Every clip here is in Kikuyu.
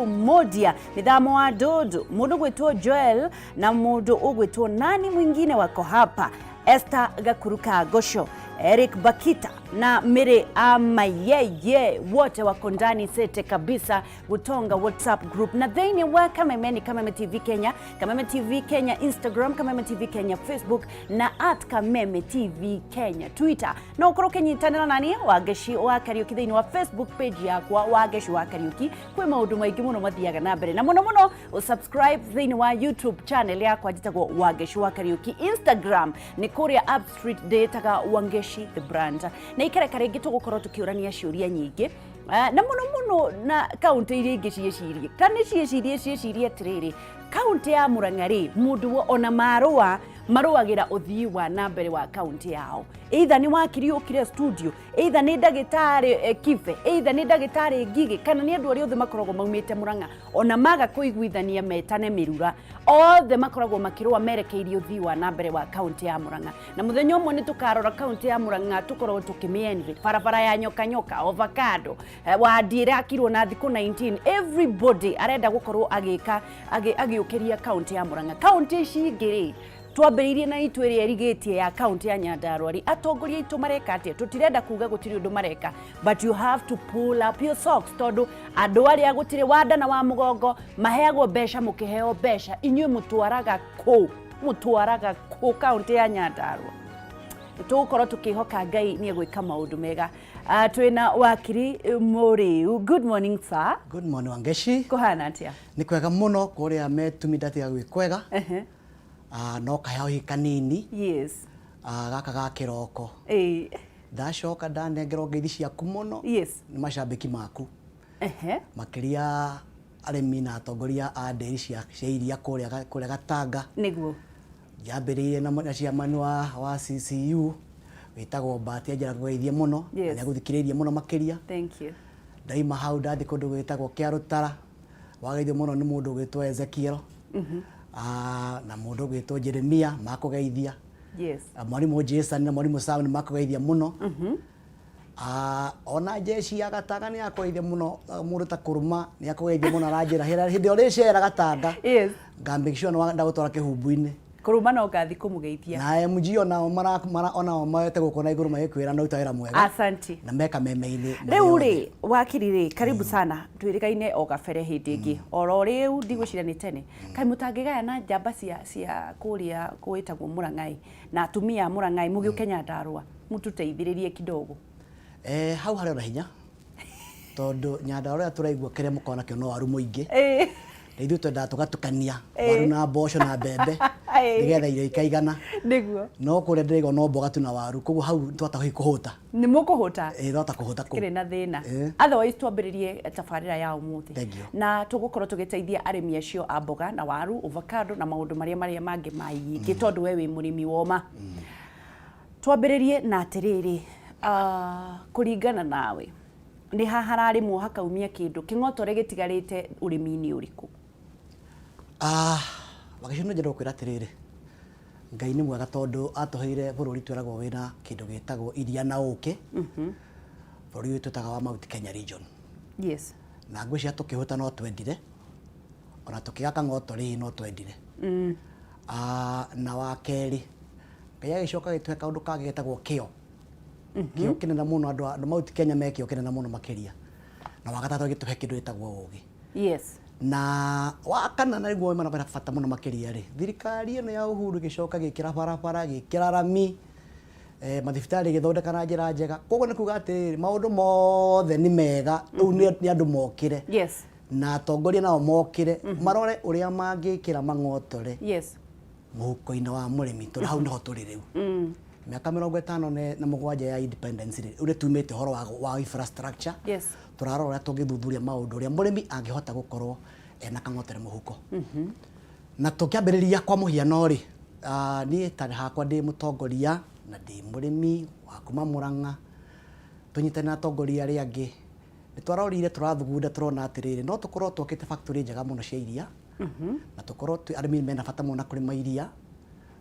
Modia mithamo wa Dudu, mundu gwitwo Joel na mundu ugwitwo nani mwingine wako hapa, Esther Gakuruka Gosho, Eric Bakita na Mary Amayeye, wote wako ndani sete kabisa Gutonga WhatsApp group na thĩinĩ wa Kameme Kameme TV Kenya, Kameme TV Kenya Instagram, Kameme TV Kenya Facebook na at Kameme TV Kenya Twitter. No ũkorwo ũkĩnyitanĩra nani Wangeci wa Kariũki thĩinĩ wa Facebook page yakwa Wangeci wa Kariũki. Kwĩ maũndũ maingĩ mũno mathiaga na mbere na mũno mũno subscribe thĩinĩ wa YouTube channel yakwa njĩtagwo Wangeci wa Kariũki. Instagram nĩ kũrĩa Up Street ndĩĩtaga Wangeci the brand. Na ikereka rĩngĩ tũgũkorwo tũkĩũrania ciũria nyingĩ, na mũno mũno na kaunti iria ingĩ ciĩcirie kana ciĩcirie atĩrĩrĩ, kaunti ya Murang'a rĩ, mũndũ ona marũa marũagĩra ũthii wa na mbere wa kaunti yao, either nĩ wakiri ũkire studio, either nĩ ndagĩtarĩ Kibe, either nĩ ndagĩtarĩ Ngigĩ, kana nĩ andũ arĩa othe makoragwo maumĩte Murang'a, ona maga kũiguithania metane mĩrura, othe makoragwo makĩrũa merekeirie ũthii wa na mbere wa kaunti ya Murang'a. Na mũthenya ũmwe nĩ tũkarora kaunti ya Murang'a, tũkorwo tũkĩmĩenvy barabara ya nyoka nyoka, avocado, wadi ĩrakirwo na thikũ 19. Everybody arenda gũkorwo agĩka agĩũkĩria kaunti ya Murang'a. Kaunti ici ingĩ rĩ, twambĩrĩirie na itu ĩrĩa ĩrigĩtie ya kaunti ya Nyandarua rĩ, atongoria aitũ mareka atĩa? Tũtirenda kuga gũtirĩ ũndũ mareka, but you have to pull up your socks, tondũ andũ arĩa gũtirĩ wanda na wa mũgongo maheagwo mbeca, mũkĩheo mbeca inyuĩ mũtwaraga kũ? Mũtwaraga kũ kaunti ya Nyandarua? Tũgũkorwo tũkĩhoka Ngai nĩ egwĩka maũndũ mega. Twĩna wakiri Mũrĩu. Good morning, sir. Good morning, Wangeci. Kũhana atĩa? Nĩ kwega mũno kũrĩa metumi, ndatiga gwĩ kwega. No kaheho hihi kanini. Gaka ga kĩroko. Ndacoka ndanengerwo ngeithi ciaku mũno nĩ macambĩki maku. Makĩria arĩmi na atongoria a ndĩri cia iria kũrĩa Gatanga. Njambĩrĩirie na chairman wa CCU wĩtagwo Bahati, anjĩra ngũgeithie mũno na nĩagũthikĩrĩirie mũno makĩria. Thank you. Ndaima hau ndathiĩ kũndũ gwĩtagwo Kĩarũtara, wageithio mũno nĩ mũndũ ũgwĩtwo Ezekiel na mũndũ ũgwĩtwo Jeremia makũgeithia. Mwarimũ Jason na mwarimũ Sam nĩ makũgeithia mũno. Ona jeshi ya Gatanga nĩ yakũgeithia mũno, mũndũ ta Kũrũma nĩ akũgeithia mũno, aranjĩra hĩndĩ ĩrĩa ũrĩcera Gatanga nga make sure nĩ ndagũtwara kĩhumbu-inĩ. Kũrũma no ngathi kũmũgeithia. Na MG onao onao moete gũkũ na igũrũ magĩkwĩra nĩ ũruta wĩra mwega. Asante. Na meka meme-inĩ. Rĩu rĩ, wakiri rĩ, karibu sana. Twĩrĩgaine o gabere hĩndĩ ĩngĩ oro rĩu, ndigwĩciria nĩ tene. Kaĩ mũtangĩgayana njamba cia kũrĩa gwĩtagwo Mũrang'ai na atumia a Mũrang'ai mũgĩũke Nyandarũa mũtũteithĩrĩrie kidogo? Hau harĩ ona hinya tondũ Nyandarũa ũrĩa tũraigua kĩrĩa mũkoragwo nakĩo no waru mũingĩ. Na ithuĩ twendaga tũgatukania waru na mboco na mbembe nĩgetha irio ikaigana. No kũrĩa ndĩraigua no mboga tu na waru, koguo hau twahota hihi kũhũta. Nĩ mũkũhũta. Ĩĩ, twahota kũhũta kũu. Kĩrĩ na thĩna. Otherwise twambĩrĩrie tabarĩra ya ũmũthĩ. Thank you. Na tũgũkorwo tũgĩteithia arĩmi acio a mboga na waru, avocado na maũndũ marĩa mangĩ maingĩ, tondũ we wĩ mũrĩmi woma. Twambĩrĩrie na atĩrĩrĩ, kũringana nawe nĩ ha hararĩmwo hakaumia kĩndũ kĩng'otore gĩtigarĩte ũrĩmi-inĩ ũrĩkũ? Wangeci, no nyende gũkwĩra atĩrĩrĩ, Ngai nĩ mwega tondũ atũheire bũrũri twĩragwo wĩna kĩndũ gĩtagwo iria na ũkĩ. Bũrũri ũyũ twĩtaga wa Mount Kenya region. Na ngwĩciria tũkĩhũta no twendire, ona tũkĩgaka ng'otorĩ no twendire. Na wa kerĩ, Ngai agĩcoka agĩtũhe kaũndũ kangĩ getagwo kĩo. Kĩo kĩnene mũno, andũ Mount Kenya me kĩo kĩnene mũno makĩria. Na wa gatatũ agĩtũhe kĩndũ gĩtagwo ũgĩ. Na wa kana, na nĩguo na bata mũno makĩria rĩ, thirikari ĩno ya Uhuru ĩgĩcoka gĩkĩra barabara, gĩkĩra rami, mathibitarĩ ĩgĩthondeka na njĩra njega. Koguo nĩ kuga atĩrĩrĩ, maũndũ mothe nĩ mega, rĩu nĩ andũ mokĩre. Na atongoria nao mokĩre, marore ũrĩa mangĩkĩra mang'otore mũhuko-inĩ wa mũrĩmi, tondũ hau nĩho tũrĩ rĩu. Mĩaka 57 ya independence rĩ, rĩu nĩ tumĩte ũhoro wa infrastructure. Tũrarora ũrĩa tũngĩthuthuria maũndũ ũrĩa mũrĩmi angĩhota gũkorwo ena kang'otere mũhuko. Na tũkĩambĩrĩria kwa mũhiano rĩ, niĩ ta hakwa ndĩ mũtongoria na ndĩ mũrĩmi wa kuma Murang'a, tũnyitane na atongoria arĩa angĩ, nĩ twarorire tũrathugunda tũrona atĩrĩrĩ, no tũkorwo twakĩte factory njega mũno cia iria, na tũkorwo arĩmi mena bata mũno na kũrĩma iria,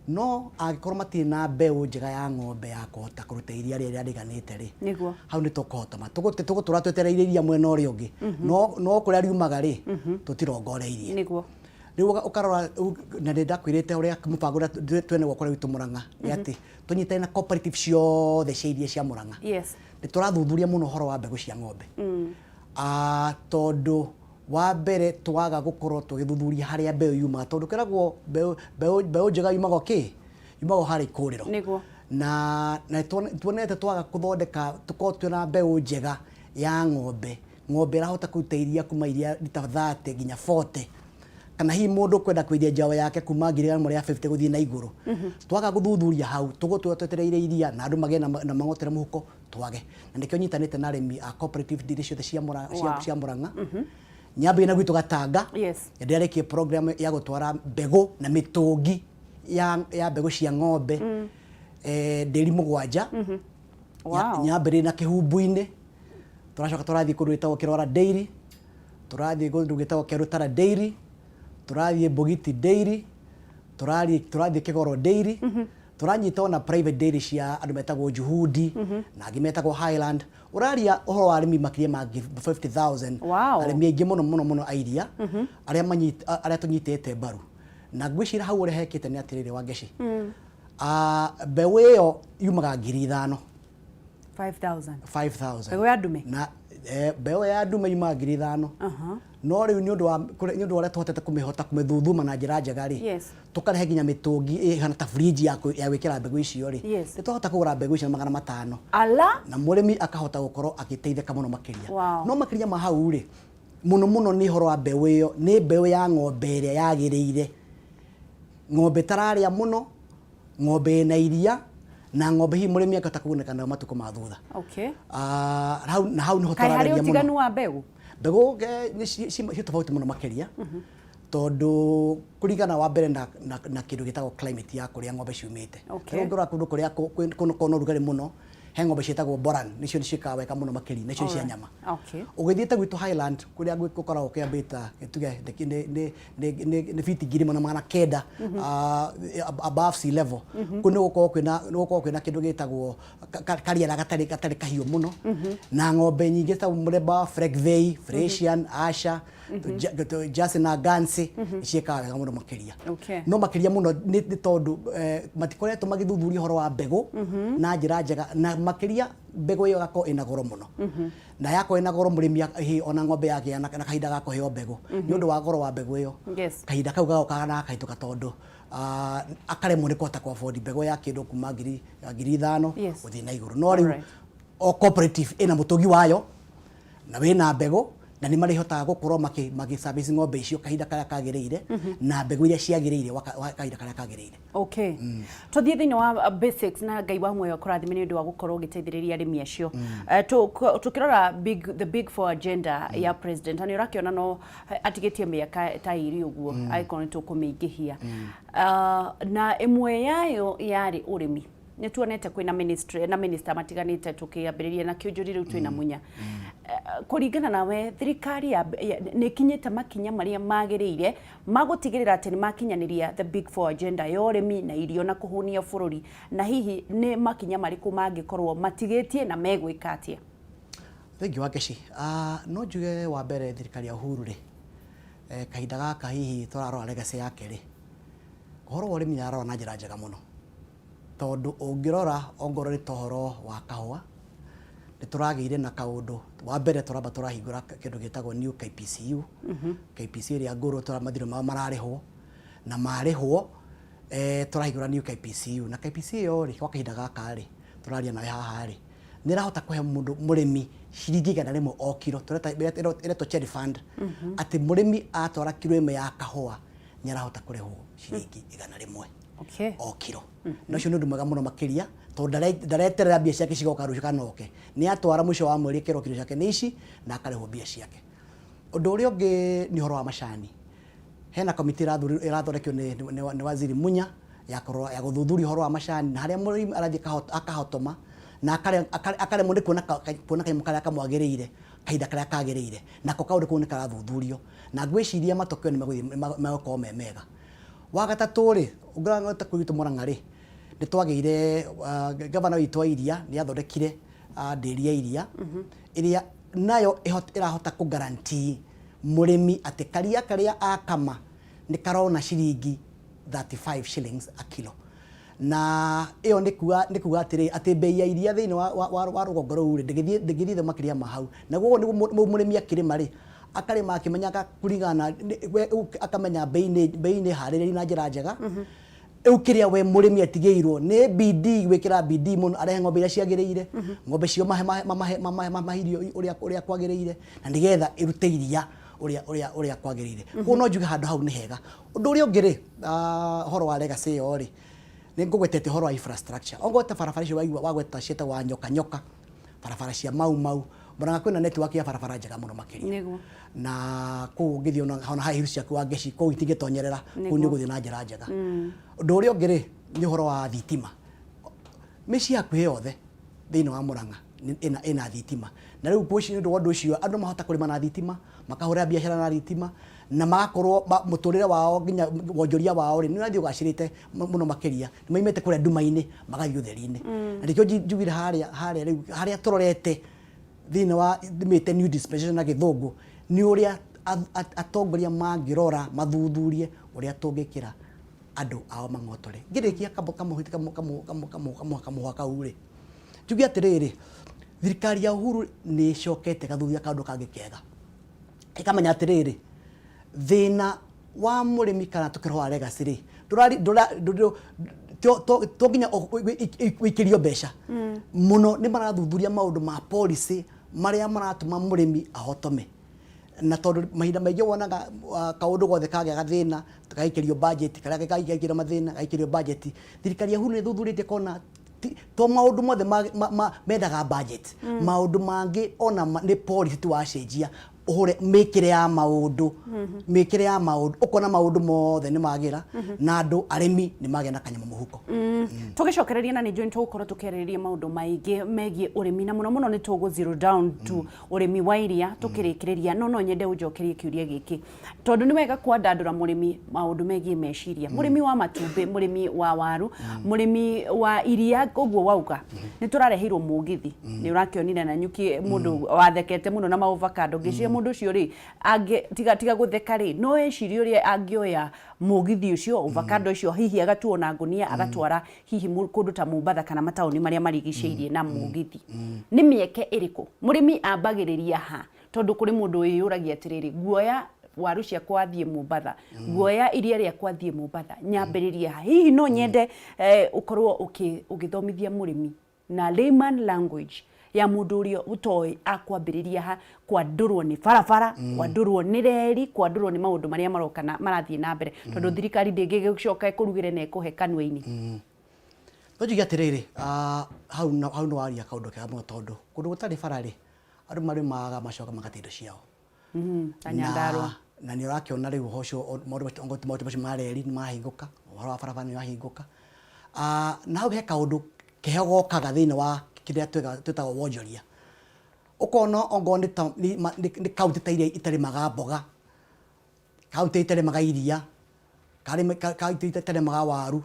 No angĩkorwo matirĩ na mbeũ njega ya ng'ombe ya kũhota kũruta iria rĩrĩa rĩiganĩte rĩ, hau nĩ tũkũhotoma. Tũgũtũra twetereire iria mwena ũrĩa ũngĩ, no kũrĩa riumaga rĩ, tũtirongoreirie. Rĩu ũkarora, na nĩ ndakwĩrĩte ũrĩa mũbango ũrĩa twĩnaguo kũrĩa gwitũ Mũrang'a, nĩ atĩ tũnyitane na cooperative ciothe cia iria cia Mũrang'a. Nĩ tũrathuthuria mũno ũhoro wa mbegũ cia ng'ombe. Tondũ wa mbere twaga gũkorwo tũgĩthuthuria harĩa mbeũ yumaga, tondũ kĩragwo mbeũ njega yumaga kĩ? Yumaga harĩa ikũrĩro. Na tuonete twaga kũthondeka tũkorwo twĩna mbeũ njega ya ng'ombe, ng'ombe ĩrahota kũruta iria kuma iria rita 30 nginya 40, kana hihi mũndũ ũkwenda kwendia njaũ yake kuma 150,000 gũthiĩ na igũrũ. Twaga gũthuthuria hau, tũgũtũra twetereire iria na andũ magĩe na mang'otere mũhuko twage. Na nĩkĩo nyitanĩte na arĩmi a cooperative dairy ciothe cia cia Murang'a. Nyambĩrĩrie na gwitũ Gatanga. Ndĩrarĩkia program ya gũtwara mbegũ na mĩtũngi ya mbegũ cia ng'ombe ndĩri 7. Nyambĩrĩrie na Kĩhumbu-inĩ, tũracoka tũrathiĩ kũndũ gwĩtagwo Kĩrora Dairy, tũrathiĩ kũndũ gwĩtagwo Kĩarũtara Dairy, tũrathiĩ Mbũgiti Dairy, tũrathiĩ Kĩgoro Dairy, tũranyita ona private dairy cia andũ metagwo Juhudi na angĩ metagwo Highland. Ũraria ũhoro wa arĩmi makĩria ma 50,000. Arĩmi aingĩ mũno mũno mũno a iria arĩa arĩa tũnyitĩte mbaru. Na ngwĩciria hau ũrĩa hekĩte nĩ atĩrĩrĩ, Wangeci, mbeũ ĩyo yumaga 5,000. 5,000. 5,000. Mbegũ ya ndume? Na mbeũ ya ndume yumaga 5,000. No rĩu nĩ ũndũ wa nĩ ũndũ wa ũrĩa tũhotete kũmĩhota kũmĩthuthuma na njĩra njega rĩ, tũkarehe nginya mĩtũngi ĩhana ta fridge ya gwĩkĩra mbegũ icio rĩ, nĩ twahota kũgũra mbegũ icio na 500. Ala! Na mũrĩmi akahota gũkorwo agĩteithĩka mũno makĩria. No makĩria ma hau rĩ, mũno mũno nĩ ũhoro wa mbeũ ĩyo, nĩ mbeũ ya ng'ombe ĩrĩa yagĩrĩire. Ng'ombe ĩtararĩa mũno, ng'ombe ĩna iria, na ng'ombe hihi mũrĩmi angĩhota kũgunĩka nayo matukũ ma thutha. Hau, na hau nĩho Kaĩ harĩ tũrageria mũno. ũtiganu wa mbegũ? Mbegũ ciĩ tofauti mũno makĩria, tondũ kũringana wa mbere na kĩndũ gĩtagwo climate ya kũrĩa ng'ombe ciumĩte. Rĩu ũngĩrora kũndũ kũrĩa kwĩna ũrugarĩ mũno, he ng'ombe ciĩtagwo Boran, nĩcio ciĩkaga wega mũno makĩria, nĩcio cia nyama. Ũgĩthiĩte gwitũ Highland, kũrĩa gũkoragwo kĩambĩta, tuge nĩ biti 1900 above sea level, kũu nĩ gũkoragwo kwĩna kĩndũ gĩtagwo karĩera gatarĩ kahiũ mũno, na ng'ombe nyingĩ ta mũthemba wa Fleckvieh, Friesian, Asha, Jersey na Guernsey ciĩkaga wega mũno makĩria. No makĩria mũno nĩ tondũ matikoretwo magĩthuthuria ũhoro wa mbegũ na njĩra njega, na makĩria mbegũ ĩyo ĩgakorwo ĩna goro mũno. Na yakorwo ĩna goro mũrĩmi hihi ona ng'ombe yagĩa na kahinda ga kũheo mbegũ nĩ ũndũ wa goro wa mbegũ ĩyo, kahinda kau gagokaga na gakahĩtũka tondũ akaremwo nĩ kũhota kũ afford mbegũ ya kĩndũ kuma 5,000 gũthiĩ na igũrũ. No rĩu o cooperative ĩna mũtũngi wayo na wĩna mbegũ, na nĩ marĩhotaga gũkorwo makĩ service ng'ombe icio kahinda karĩa kagĩrĩire na mbegũ iria ciagĩrĩire kahinda karĩa kagĩrĩire. Tũthiĩ thĩinĩ wa basics, na Ngai wa muoyo akũrathime nĩ ũndũ wa gũkorwo ũgĩteithĩrĩria arĩmi acio. Tũkĩrora the big four agenda ya president, na nĩ ũrakĩona no atigĩtie mĩaka ta 2 ũguo angĩkorwo nĩ tũkũmĩingĩhia. Na ĩmwe yayo yarĩ ũrĩmi. Nĩ tuonete kwĩna ministry na minister matiganĩte, tũkĩambĩrĩria na Kĩũnjũri, rĩu twĩna Munya. Kũringana nawe, thirikari nĩ ĩkinyĩte makinya marĩa magĩrĩire ma gũtigĩrĩra atĩ nĩ makinyanĩria the big four agenda ya ũrĩmi na irio na kũhũnia bũrũri, na hihi nĩ makinya marĩkũ mangĩkorwo matigĩtie na megwĩka atĩa? Thengiũ Wangeci. No njuge wa mbere thirikari ya Uhuru rĩ, kahinda gaka hihi tũrarora legacy yake rĩ, ũhoro wa ũrĩmi ararora na njĩra njega mũno. Tondũ ũngĩrora ongorwo nĩ ta ũhoro wa kahũa, nĩ tũragĩire na kaũndũ, wa mbere tũramba tũrahingũra kĩndũ gĩtagwo new KPCU, KPC ĩrĩa ngũrũ mathirĩ mao mararĩhwo, na marĩhwo tũrahingũra new KPCU, na KPC ĩyo rĩ, gwa kahinda gaka rĩ, tũraria nawe haha rĩ, nĩ ĩrahota kũhe mũndũ mũrĩmi ciringi 100 o kiro, ĩretwo cherry fund, atĩ mũrĩmi atwara kiro 1 ya kahũa nĩ arahota kũrĩhwo ciringi 100 o kiro. Na ũcio nĩ ũndũ mwega mũno makĩria, tondũ ndareterera mbia ciake cigoka rũciũ kana oke. Nĩ atwara mũico wa mweri akerwo kiro ciake nĩ ici na akarĩhwo mbia ciake. Ũndũ ũrĩa ũngĩ nĩ ũhoro wa macani. Hena komiti ĩrathondekio nĩ Waziri Munya ya kũrora, ya gũthuthuria ũhoro wa macani, na harĩa mũrĩmi arathiĩ akahotoma na akaremwo nĩ kuona kanyamũ karĩa kamwagĩrĩire kahinda karĩa kagĩrĩire, nako kaũndũ kau nĩ karathuthurio na ngwĩciria matokeo nĩ megũkorwo me mega. Wa gatatũ rĩ, ũngĩrora ta kwĩ gwitũ Murang'a rĩ, nĩ twagĩire gavana witũ wa iria nĩ athondekire ndĩri ya iria ĩrĩa nayo ĩrahota kũ guarantee mũrĩmi atĩ karia karĩa akama nĩ karona ciringi 35 shillings a kilo. Na ĩyo nĩ kuga nĩ kuga atĩrĩ atĩ mbei ya iria thĩinĩ wa, wa, wa, wa rũgongo rũu rĩ ndĩngĩthiĩ ndĩngĩthiĩ thĩ makĩria ma hau. Na koguo nĩguo mũrĩmi akĩrĩma rĩ, akarĩma akĩmenyaga kũringana na we akamenya mbei nĩ mbei nĩ harĩrĩrie na njĩra njega. Rĩu kĩrĩa we mũrĩmi atigĩirwo nĩ bidii gwĩkĩra bidii mũno arehe ng'ombe iria ciagĩrĩire, ng'ombe cio mahe mahe mamahe mamahe mamahe irio ũrĩa ũrĩa kwagĩrĩire na nĩgetha ĩrute iria ũrĩa ũrĩa ũrĩa kwagĩrĩire. Koguo no njuge handũ hau nĩ hega. Ũndũ ũrĩa ũngĩ rĩ, ũhoro wa legacy ĩyo rĩ, nĩ ngũgwetete ũhoro wa infrastructure. Okorwo ta barabara icio waigua wagweta ciĩtagwo wa nyoka nyoka, barabara cia mau mau, Murang'a kwĩna network ya barabara njega mũno makĩria. Nĩguo. Na kũu ũngĩthiĩ ona ona high heels ciaku wa ngeci kũu itingĩtonyerera, kũu nĩ ũgũthiĩ na njĩra njega. Ũndũ ũrĩa ũngĩ rĩ, nĩ ũhoro wa thitima. Mĩciĩ hakuhĩ yothe thĩinĩ wa Murang'a ĩna ĩna thitima. Na rĩu nĩ ũndũ wa ũndũ ũcio andũ mahota kũrĩma na thitima, makahũra biacara na thitima, na magakorwo mũtũrĩre wao nginya wonjoria wao rĩ, nĩ ũrathiĩ ũgacĩrĩte mũno makĩria. Nĩ maimĩte kũrĩa nduma-inĩ magathiĩ ũtheri-inĩ. Na nĩkĩo njugire harĩa harĩa rĩu harĩa tũrorete thĩinĩ wa mĩte new dispensation na gĩthũngũ nĩ ũrĩa atongoria mangĩrora mathuthurie ũrĩa tũngĩkĩra andũ ao mang'otore. Ngĩrĩkia kamũhwa kau rĩ, njuge atĩrĩrĩ, thirikari ya Uhuru nĩ ĩcokete ĩgathuthuria kaũndũ kangĩ kega. Ĩkamenya atĩrĩrĩ, thĩna wa mũrĩmi kana tũkĩrora wa legacy rĩ, to nginya wĩikĩrio mbeca mũno. Nĩ marathuthuria maũndũ ma policy marĩa maratũma mũrĩmi ahotome. Na tondũ mahinda maingĩ wonaga kaũndũ gothe kagĩa gathĩna gaikĩrio budget, karĩa gaikĩrio mathĩna gaikĩrio budget. Thirikari ya Uhuru nĩ ĩthuthurĩtie ĩkona to maũndũ mothe mendaga budget, maũndũ mangĩ ona nĩ policy tu wacenjia, ũhũre mĩkĩre ya maũndũ, mĩkĩre ya maũndũ, ũkona maũndũ mothe nĩ magĩra na andũ arĩmi nĩ magĩa na kanyamũ mũhuko. Tũgĩcokereria na nĩ njũĩ nĩ tũgũkorwo tũkĩarĩrĩria maũndũ maingĩ megiĩ ũrĩmi na mũno mũno nĩ tũgũ zero down to ũrĩmi wa iria tũkĩrĩkĩrĩria, no no nyende ũnjokerie kĩũria gĩkĩ tondũ nĩ wega kwandandũra mũrĩmi maũndũ megiĩ meciria. Mũrĩmi wa matumbĩ, mũrĩmi wa waru, mũrĩmi wa iria, ũguo wauga nĩ tũrareheirwo mũgithi, nĩ ũrakĩonire na nyuki mũndũ wathekete mũno na maovacado, ngĩciria mũndũ ũcio rĩ angĩ tiga tiga gũtheka rĩ, no ecirie ũrĩa angĩoya mũgithi ũcio, ovacado ũcio, hihi agatuo na ngũnia agatwara hihi kũndũ ta Mombatha kana mataũni marĩa marigicĩirie na mũgithi. Nĩ mĩeke ĩrĩkũ mũrĩmi ambagĩrĩria ha? Tondũ kũrĩ mũndũ wĩyũragia atĩrĩrĩ, nguoya waru ciakwa thiĩ Mombatha, nguoya iria rĩakwa thiĩ Mombatha, nyambĩrĩrie ha? Hihi no nyende ũkorwo ũgĩthomithia mũrĩmi na layman language ya mũndũ ũrĩa ũtoĩ akwambĩrĩria ha, kwandũrwo nĩ barabara, kwandũrwo nĩ reri, kwandũrwo nĩ maũndũ marĩa maroka na marathiĩ na mbere, tondũ thirikari ndĩngĩgĩcoka ĩkũrugĩre na ĩkũhe kanua-inĩ. No njuge atĩrĩrĩ, hau hau nĩ waria kaũndũ kega mũno, tondũ kũndũ gũtarĩ bara rĩ, andũ marĩmaga macoka magate indo ciao. Ta Nyandarua. Na nĩ ũrakĩona rĩu ũhoro ũcio, maũndũ macio ma reri nĩ marahingũka, ũhoro wa barabara nĩ ũrahingũka. Na hau he kaũndũ keho gokaga thĩinĩ wa kĩrĩa twĩtaga wonjoria. Ũkona ongorwo nĩ kaũntĩ ta iria itarĩmaga mboga, kaũntĩ itarĩmaga iria, kaũntĩ itarĩmaga waru,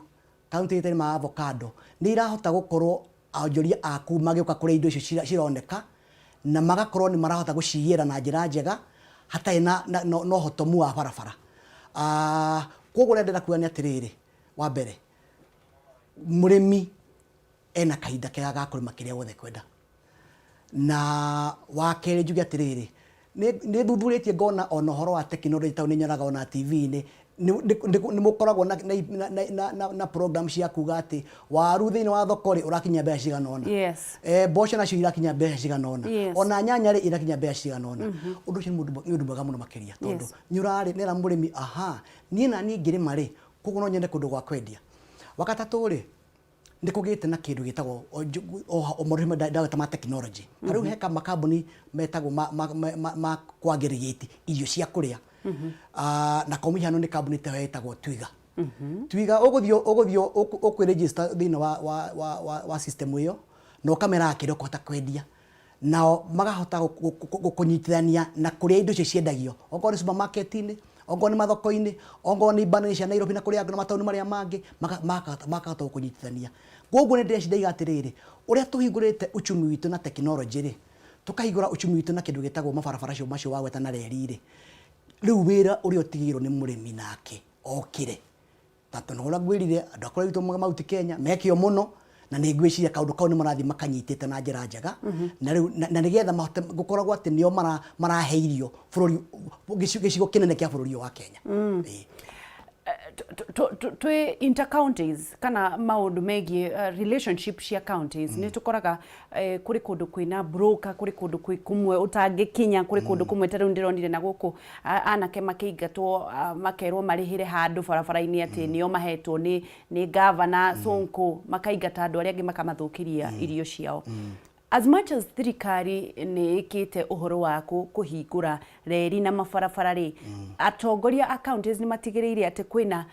kaũntĩ itarĩmaga avocado, nĩ irahota gũkorwo onjoria a kũu magĩũka kũrĩa indo icio cironeka, na magakorwo nĩ marahota gũcigĩra na njĩra njega hatarĩ na ũhotomu wa barabara. Koguo ũrĩa ndĩrenda kuga nĩ atĩrĩrĩ, wa mbere, mũrĩmi ena kahinda kega ga kũrĩma kĩrĩa gĩothe ekwenda. Na wa kerĩ njuge atĩrĩrĩ, nĩ thuthurĩtie ngona ona ũhoro wa tekinoronjĩ tondũ nĩ nyonaga ona TV-inĩ, nĩ mũkoragwo na program cia kuga atĩ waru thĩinĩ wa thoko rĩ, ũrakinyia mbeca cigana ũna. Mboco nacio irakinyia mbeca cigana ũna. Ona nyanya rĩ, irakinyia mbeca cigana ũna. Ũndũ ũcio nĩ ũndũ mwega mũno makĩria tondũ nĩ ũrera mũrĩmi, aha, niĩ naniĩ ngĩrĩma rĩ, koguo no nyone kũndũ gwa kwendia. Wa gatatũ rĩ, nĩ kũgĩte na kĩndũ gĩtagwo maũndũ ndagweta ma technology. Ta rĩu he makambuni metagwo ma kũ aggregate irio cia kũrĩa. Na kwa mũhiano nĩ kambuni ta ĩyo ĩtagwo Twiga. Twiga ũgũthiĩ ũgũthiĩ ũkwĩ register thĩinĩ wa system ĩyo na ũkameraga kĩrĩa ũkũhota kwendia. Nao makahota gũkũnyitithania na kũrĩa indo icio ciendagio. Okorwo nĩ supermarket-inĩ, Ongorwo nĩ mathoko-inĩ, ongorwo nĩ ibanda-inĩ cia Nairobi na kũrĩa na mataũni marĩa mangĩ, makahota gũkũnyitithania. Koguo nĩ ndĩreciria ndaiga atĩrĩrĩ, ũrĩa tũhingũrĩte uchumi witũ na tekinoronjĩ rĩ, tũkahingũra uchumi witũ na kĩndũ gĩtagwo mabarabara macio wagweta na reri rĩ, rĩu wĩra ũrĩa ũtigĩirwo nĩ mũrĩmi nake okĩre. Ta tondũ ũrĩa ngwĩrire, andũ a kũrĩa gwitũ Mount Kenya me kĩo mũno, na nĩ ngwĩciria kaũndũ kau nĩ marathiĩ makanyitĩte na njĩra njega, na rĩu na nĩgetha mahote gũkoragwo atĩ nĩo marahe irio bũrũri, gĩcigo kĩnene kĩa bũrũri ũyũ wa Kenya. Ĩĩ. Twĩ inter counties kana maũndũ megiĩ relationship cia counties, nĩ tũkoraga kũrĩ kũndũ kwĩna broker, kũrĩ kũndũ kwĩ kũmwe ũtangĩkinya, kũrĩ kũndũ kũmwe ta rĩu ndĩronire na gũkũ anake makĩingatwo, makerwo marĩhĩre handũ barabara-inĩ atĩ nĩo mahetwo nĩ governor Sonko, makaingata andũ arĩa angĩ makamathũkĩria irio ciao. As much as thirikari nĩ ĩkĩte ũhoro wa kũhingũra reri na mabarabara rĩ, atongoria a counties nĩ matigĩrĩire atĩ kwĩna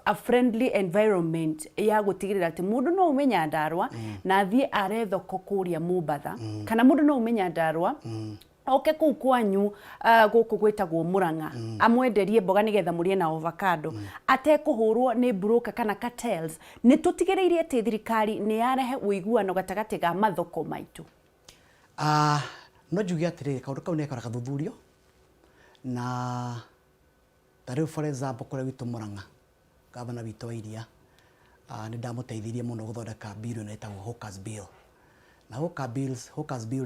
a friendly environment ya gũtigĩrĩra atĩ mũndũ no ume Nyandarua na athiĩ are thoko kũrĩa Mombatha, kana mũndũ no ume Nyandarua oke kũu kwanyu gũkũ gwĩtagwo Murang'a amwenderie mboga nĩgetha mũrĩe na avocado atekũhũrwo nĩ broker kana cartels. Nĩ tũtigĩrĩire atĩ thirikari nĩ yarehe ũiguano gatagatĩ ga mathoko maitũ? No njuge atĩrĩrĩ, kaũndũ kau nĩ gathuthurio, na ta rĩu for example kũrĩa gwitũ Murang'a, gavana witũ wa Iria, nĩ ndamũteithirie mũno gũthondeka bill ĩno ĩtagwo Hawkers Bill. Na Hawkers Bill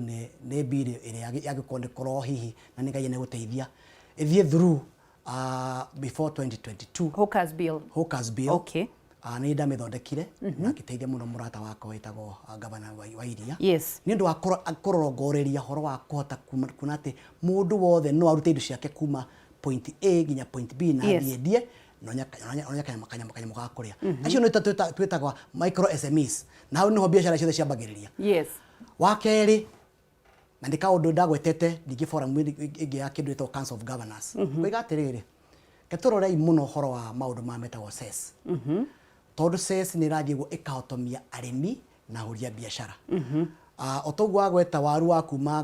nĩ bill ĩrĩa yagĩkorwo nĩ korwo hihi na nĩ Ngai nĩ ĩthiĩ through before 2022. Hawkers Bill. Hawkers Bill. Nĩ ndamĩthondekire na ngĩteithia mũno mũrata wakwa wĩtagwo gavana wa Iria nĩ ũndũ wa kũrongoreria ũhoro wa kũhota kuona atĩ mũndũ wothe no arute indo ciake kuma point A nginya point B na athiĩ endie na one kanyamũ ga kũrĩa. Acio nĩ twĩtagwo micro SMEs, na hau nĩho biacara ciothe ciambagĩrĩria. Wa kerĩ, na nĩ kaũndũ ndagwetete ningĩ forum ĩngĩ ya kĩndũ gĩtagwo Council of Governors, koiga atĩrĩrĩ, ke tũrorei mũno ũhoro wa maũndũ maya metagwo cess, tondũ cess nĩ ĩrathiĩ ũguo ĩkahotomia arĩmi na ahũri a biacara. O toguo wagweta waru wa kuma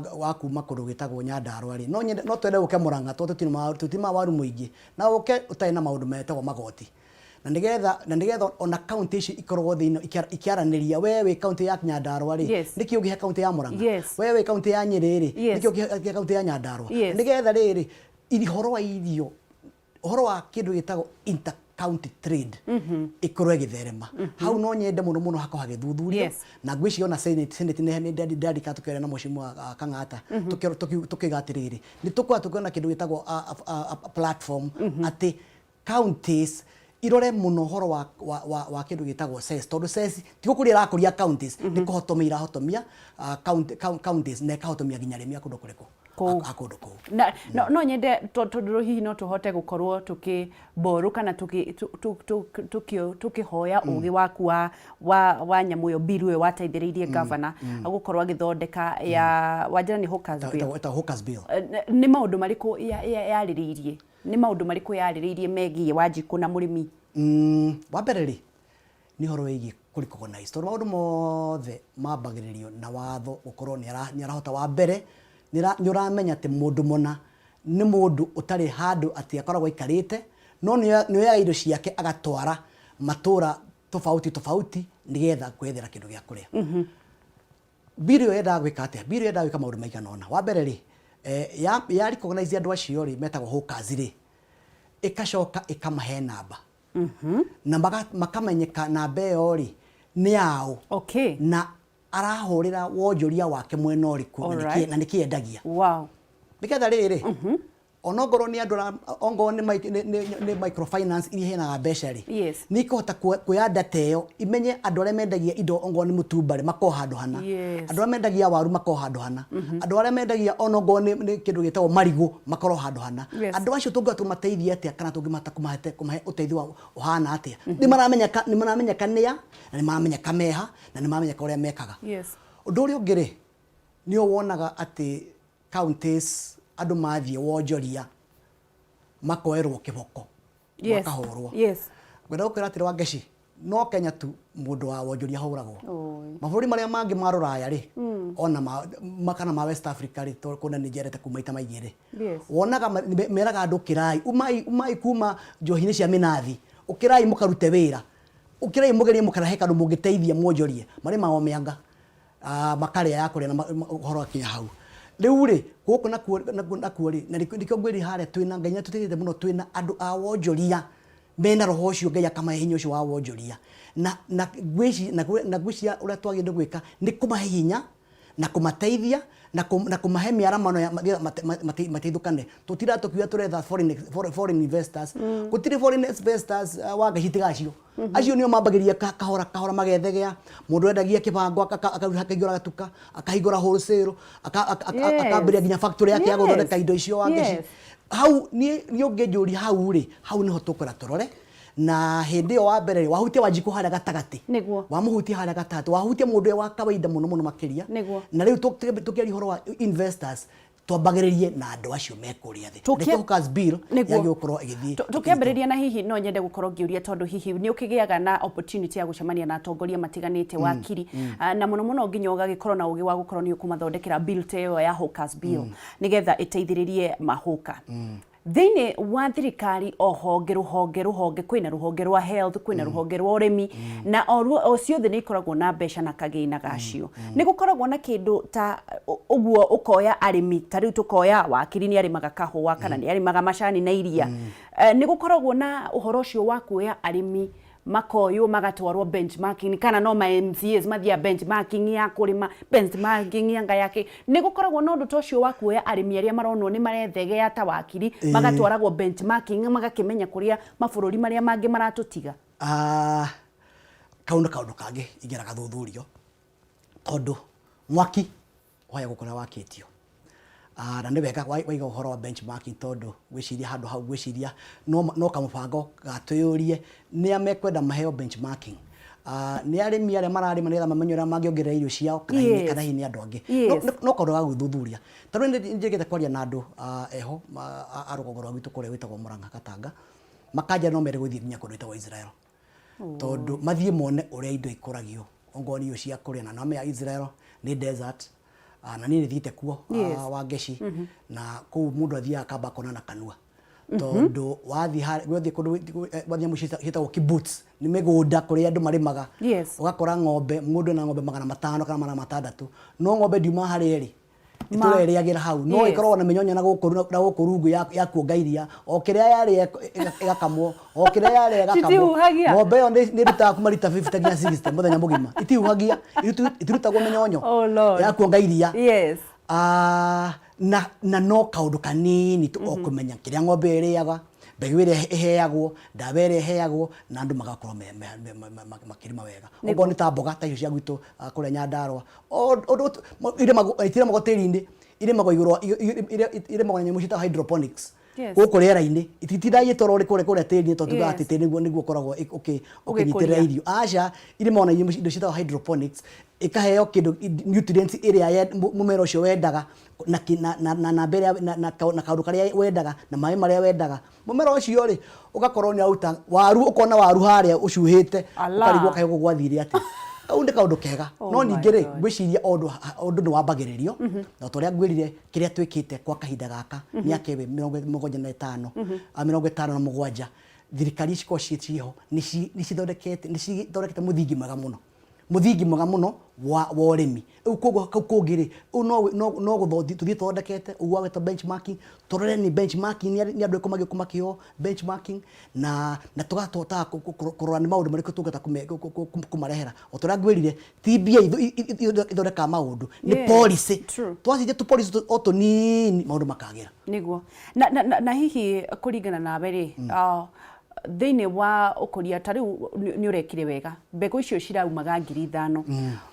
kũndũ gwĩtagwo Nyandarua rĩ, no nyende no twende ũke Murang'a tondũ tũtimaga waru mũingĩ, na ũke ũtarĩ na maũndũ metagwo magoti, na nĩgetha ona kaunti ici ikoragwo thĩinĩ ikĩaranĩria, we wĩ kaunti ya Nyandarua rĩ, nĩkĩ ũngĩhe kaunti ya Murang'a? We wĩ kaunti ya Nyĩrĩ rĩ, nĩkĩ ũngĩhe kaunti ya Nyandarua? Nĩgetha rĩrĩ ũhoro wa irio, ũhoro wa kĩndũ gĩtagwo inter county trade ĩkorwo ĩgĩtherema. Hau no nyende mũno mũno hakorwo hagĩthuthurio. Na ngwĩciria ona Senate nĩ ndandĩka tũkĩaria na mheshimiwa Kang'ata, tũkiuga atĩrĩrĩ, nĩ tũkorwo tũkĩona kĩndũ gĩtagwo platform atĩ counties irore mũno ũhoro wa kĩndũ gĩtagwo cess, tondũ cess ti gũkũria ĩrakũria counties, nĩ kũhotomia irahotomia counties na ĩkahotomia nginya arĩmi a kũndũ kũrĩkũ? Kũu. A kũndũ kũu. Na no nyende tondũ hihi no tũhote gũkorwo tũkĩmborũ kana tũkĩhoya ũgĩ waku wa nyamũ ĩyo, bill ĩyo wateithĩrĩirie governor gũkorwo agĩthondeka ya wanjĩra nĩ Hawkers Bill. Ĩtagwo Hawkers Bill. Nĩ maũndũ marĩkũ yarĩrĩirie? Nĩ maũndũ marĩkũ yarĩrĩirie megiĩ Wanjikũ na mũrĩmi? Wa mbere rĩ, nĩ ũhoro wĩgiĩ kũ recognize, tondũ maũndũ mothe mambagĩrĩrio na watho gũkorwo nĩ arahota. Wa mbere nĩ ũramenya atĩ mũndũ mũna nĩ mũndũ ũtarĩ handũ atĩ akoragwo aikarĩte, no nĩ oyaga indo ciake agatwara matũra tofauti tofauti nĩgetha kwethera kĩndũ gĩa kũrĩa. Bill ĩyo yendaga gwĩka atĩa? Bill ĩyo yendaga gwĩka maũndũ maigana ũna. Wa mbere rĩ, ya recognize andũ acio rĩ metagwo hawkers rĩ, ĩkacoka ĩkamahe namba na makamenyeka namba ĩyo rĩ nĩ yaũ na arahũrĩra wonjoria wake mwena ũrĩkũ na nĩkĩ endagia, nĩgetha rĩrĩ onongorwo nĩ andũ ongorwo nĩ microfinance iria iheanaga mbeca rĩ, nĩ ikũhota kuoya data ĩyo imenye andũ arĩa mendagia indo, ongorwo nĩ mũtumba rĩ, makorwo handũ hana, andũ arĩa mendagia waru makorwo handũ hana, andũ arĩa mendagia onongorwo nĩ kĩndũ gĩtagwo marigũ makorwo handũ hana. Andũ acio tũngĩhota kũmateithia atĩa kana tũngĩmahota kũmahe ũteithio wa ũhana atĩa? Nĩ maramenyeka nĩa na nĩ maramenyeka meha na nĩ maramenyeka ũrĩa mekaga. Ũndũ ũrĩa ũngĩ rĩ, nĩ wonaga atĩ counties andũ mathiĩ wonjoria makoerwo kĩboko, makahũrwo. Ngwenda gũkwĩra atĩrĩ, Wangeci, no Kenya tu mũndũ wa wonjoria ahũragwo. Oi. Mabũrũri marĩa mangĩ ma rũraya rĩ, ona kana ma West Africa rĩ, tondũ kũna nĩ njerete kuma maita maingĩ rĩ, wonaga meraga andũ ũkĩrai, umai, umai kuma njohi-inĩ cia mĩnathi, ũkĩrai mũkarute wĩra, ũkĩrai mũgerie mũkarehe kandũ mũngĩteithia mwonjorie. Marĩmaga o mĩanga, makarĩa ya kũrĩa na ũhoro ũgakinya hau. Rĩu rĩ, gũkũ nakuo nakuo rĩ, na nĩkĩo ngwĩrire harĩa twĩna Ngai nĩ atũteithĩtie mũno twĩna andũ a wonjoria mena roho ũcio Ngai akamahe hinya ũcio wa wonjoria. Na na ngwĩciria na ngwĩciria ũrĩa twagĩrĩirwo nĩ gwĩka nĩ kũmahe hinya na kũmateithia na na kũmahe mĩaramano ya nĩgetha mateithũkane. Tũtindaga tũkiuga tũretha foreign investors, gũtirĩ foreign investors Wangeci tiga acio. Acio nĩo mambagĩrĩria kahora kahora magethegea, mũndũ endagia kĩbango akahingũra gatuka, akahingũra wholesale, akambĩrĩria nginya factory yake ya gũthondeka indo icio Wangeci. Hau niĩ niĩ ũngĩnjũria hau rĩ, hau nĩho tũkwenda tũrore na hĩndĩ ĩyo wa mbere rĩ, wahutia Wanjikũ harĩa gatagatĩ. Nĩguo. Wamũhutia harĩa gatagatĩ, wahutia mũndũ ũrĩa wa kawaida mũno mũno makĩria. Nĩguo. Na rĩu tũkĩaria ũhoro wa investors, twambagĩrĩrie na andũ acio me kũrĩa thĩ. Nĩkĩo Hawkers Bill yagĩrĩirwo gũkorwo ĩgĩthiĩ. Tũkĩambĩrĩria na hihi no nyende gũkorwo ngĩũria tondũ hihi nĩ ũkĩgĩaga na opportunity ya gũcemania na atongoria matiganĩte wakiri na mũno mũno nginya ũgagĩkorwo na ũgĩ wa gũkorwo nĩ ũkũmathondekera bill ta ĩyo ya Hawkers Bill nĩgetha ĩteithĩrĩrie mahũka. Thĩinĩ wa thirikari o honge rũhonge rũhonge kwĩna rũhonge rwa health kwĩna rũhonge rwa ũrĩmi na o ciothe nĩ ikoragwo na mbeca na kagĩna gacio. Nĩ gũkoragwo na kĩndũ ta ũguo ũkoya arĩmi ta rĩu tũkoya wakiri nĩ arĩmaga kahũa kana nĩ arĩmaga macani na iria. Nĩ gũkoragwo na ũhoro ũcio wa kuoya arĩmi makoywo magatwarwo benchmarking kana no ma MCAs mathiaga benchmarking ya kũrĩma, benchmarking ya ngaya kĩ. Nĩ gũkoragwo na ũndũ ta ũcio wa kuoya arĩmi arĩa maronwo nĩ marethegea ta wakiri magatwaragwo benchmarking magakĩmenya kũrĩa mabũrũri marĩa mangĩ maratũtiga? Kau nĩ kaũndũ kangĩ ingĩenda gathuthurio tondũ mwaki ũhaya gũkũ na wakĩtio. Na nĩ wega waiga ũhoro wa benchmarking tondũ ngwĩciria handũ hau ngwĩciria no kamũbango ga twĩyũrie nĩa mekwenda maheo benchmarking. Nĩ arĩmi arĩa mararĩma nĩgetha mamenye ũrĩa mangĩongerera irio ciao kana hihi kana hihi nĩ andũ angĩ. No kaũndũ ga gwĩthuthuria. Ta rĩu nĩ njĩkĩte kwaria na andũ eho a rũgongo rwa gwitũ kũrĩa gwĩtagwo Murang'a Gatanga, makanjĩra no mende gũthiĩ nginya kũndũ gwĩtagwo Israel. Tondũ mathiĩ mone ũrĩa indo ikũragio ongorwo nĩ irio cia kũrĩa na nĩwamenya Israel nĩ desert na niĩ nĩ thiĩte kuo Wangeci na kũu mũndũ athiaga akamba akona na kanua tondũ wathiĩ harĩa wathiĩ kũndũ wathiĩ nyamũ ciĩtagwo kibbutz nĩ mĩgũnda kũrĩa andũ marĩmaga ũgakora ng'ombe mũndũ ena ng'ombe 500 kana 600 no ng'ombe ndiuma harĩa ĩrĩ itũra ĩrĩagĩra hau no ĩkoragwo na mĩnyonyo na gũkũ na gũkũ rungu ya ya kuonga iria o kĩrĩa yarĩa ĩgakamwo o kĩrĩa yarĩa ĩgakamwo. Citihuhagia? Ng'ombe ĩyo nĩ ĩrutaga kuma rita 50 nginya 60 mũthenya mũgima, itihuhagia, itirutagwo mĩnyonyo. Oh Lord. Ya kuonga iria. Na no kaũndũ kanini tu o kũmenya kĩrĩa ng'ombe ĩrĩaga, mbegũ ĩrĩa ĩheagwo, ndawa ĩrĩa ĩheagwo, na andũ magakorwo makĩrĩma wega. Okorwo nĩ ta mboga ta icio cia gwitũ kũrĩa Nyandarũa, itirĩmagwo tĩri-inĩ, irĩmagwo igũrũ, irĩmagwo na nyamũ ciĩtagwo hydroponics. Gũkũ rĩera-inĩ, ititindaga igĩtwarwo kũrĩa kũrĩa tĩri-inĩ tondũ tugaga atĩ tĩri nĩguo ũkoragwo ũkĩnyitĩrĩra irio. Aca, irĩmagwo na indo ciĩtagwo hydroponics, ĩkaheo kĩndũ nutrients ĩrĩa mũmera ũcio wendaga na namba ĩrĩa na kaũndũ karĩa wendaga na maĩ marĩa wendaga. Mũmera ũcio rĩ, ũgakorwo nĩ ũraruta waru, ũkona waru harĩa ũcuhĩte, ũkarigwo kaĩ gũkũ gwathire atĩa. Kau nĩ kaũndũ kega. No ningĩ rĩ, ngwĩciria o ũndũ nĩ wambagĩrĩrio, na ta ũrĩa ngwĩrire kĩrĩa twĩkĩte kwa kahinda gaka, mĩaka ĩyo 75, 57, thirikari ici cikoragwo ciĩho, nĩ cithondekete mũthingi mwega mũno. Mũthingi mwega mũno wa ũrĩmi. Rĩu koguo kau kũngĩ rĩ, rĩu no no no tũthiĩ tũthondekete ũguo wagweta benchmarking, tũrore nĩ benchmarking nĩ andũ arĩkũ magĩũka makĩheo benchmarking na na tũgahotaga kũrora nĩ maũndũ marĩkũ tũngĩhota kũmarehera. O ta ũrĩa ngwĩrire, ti mbia ithondekaga maũndũ, nĩ policy. Twacenjia tũ policy o tũnini maũndũ makagĩra. Nĩguo. Na hihi kũringana nawe rĩ, thĩinĩ wa ũkũria ta rĩu nĩ ũrekire wega, mbegũ icio ciraumaga 5,000,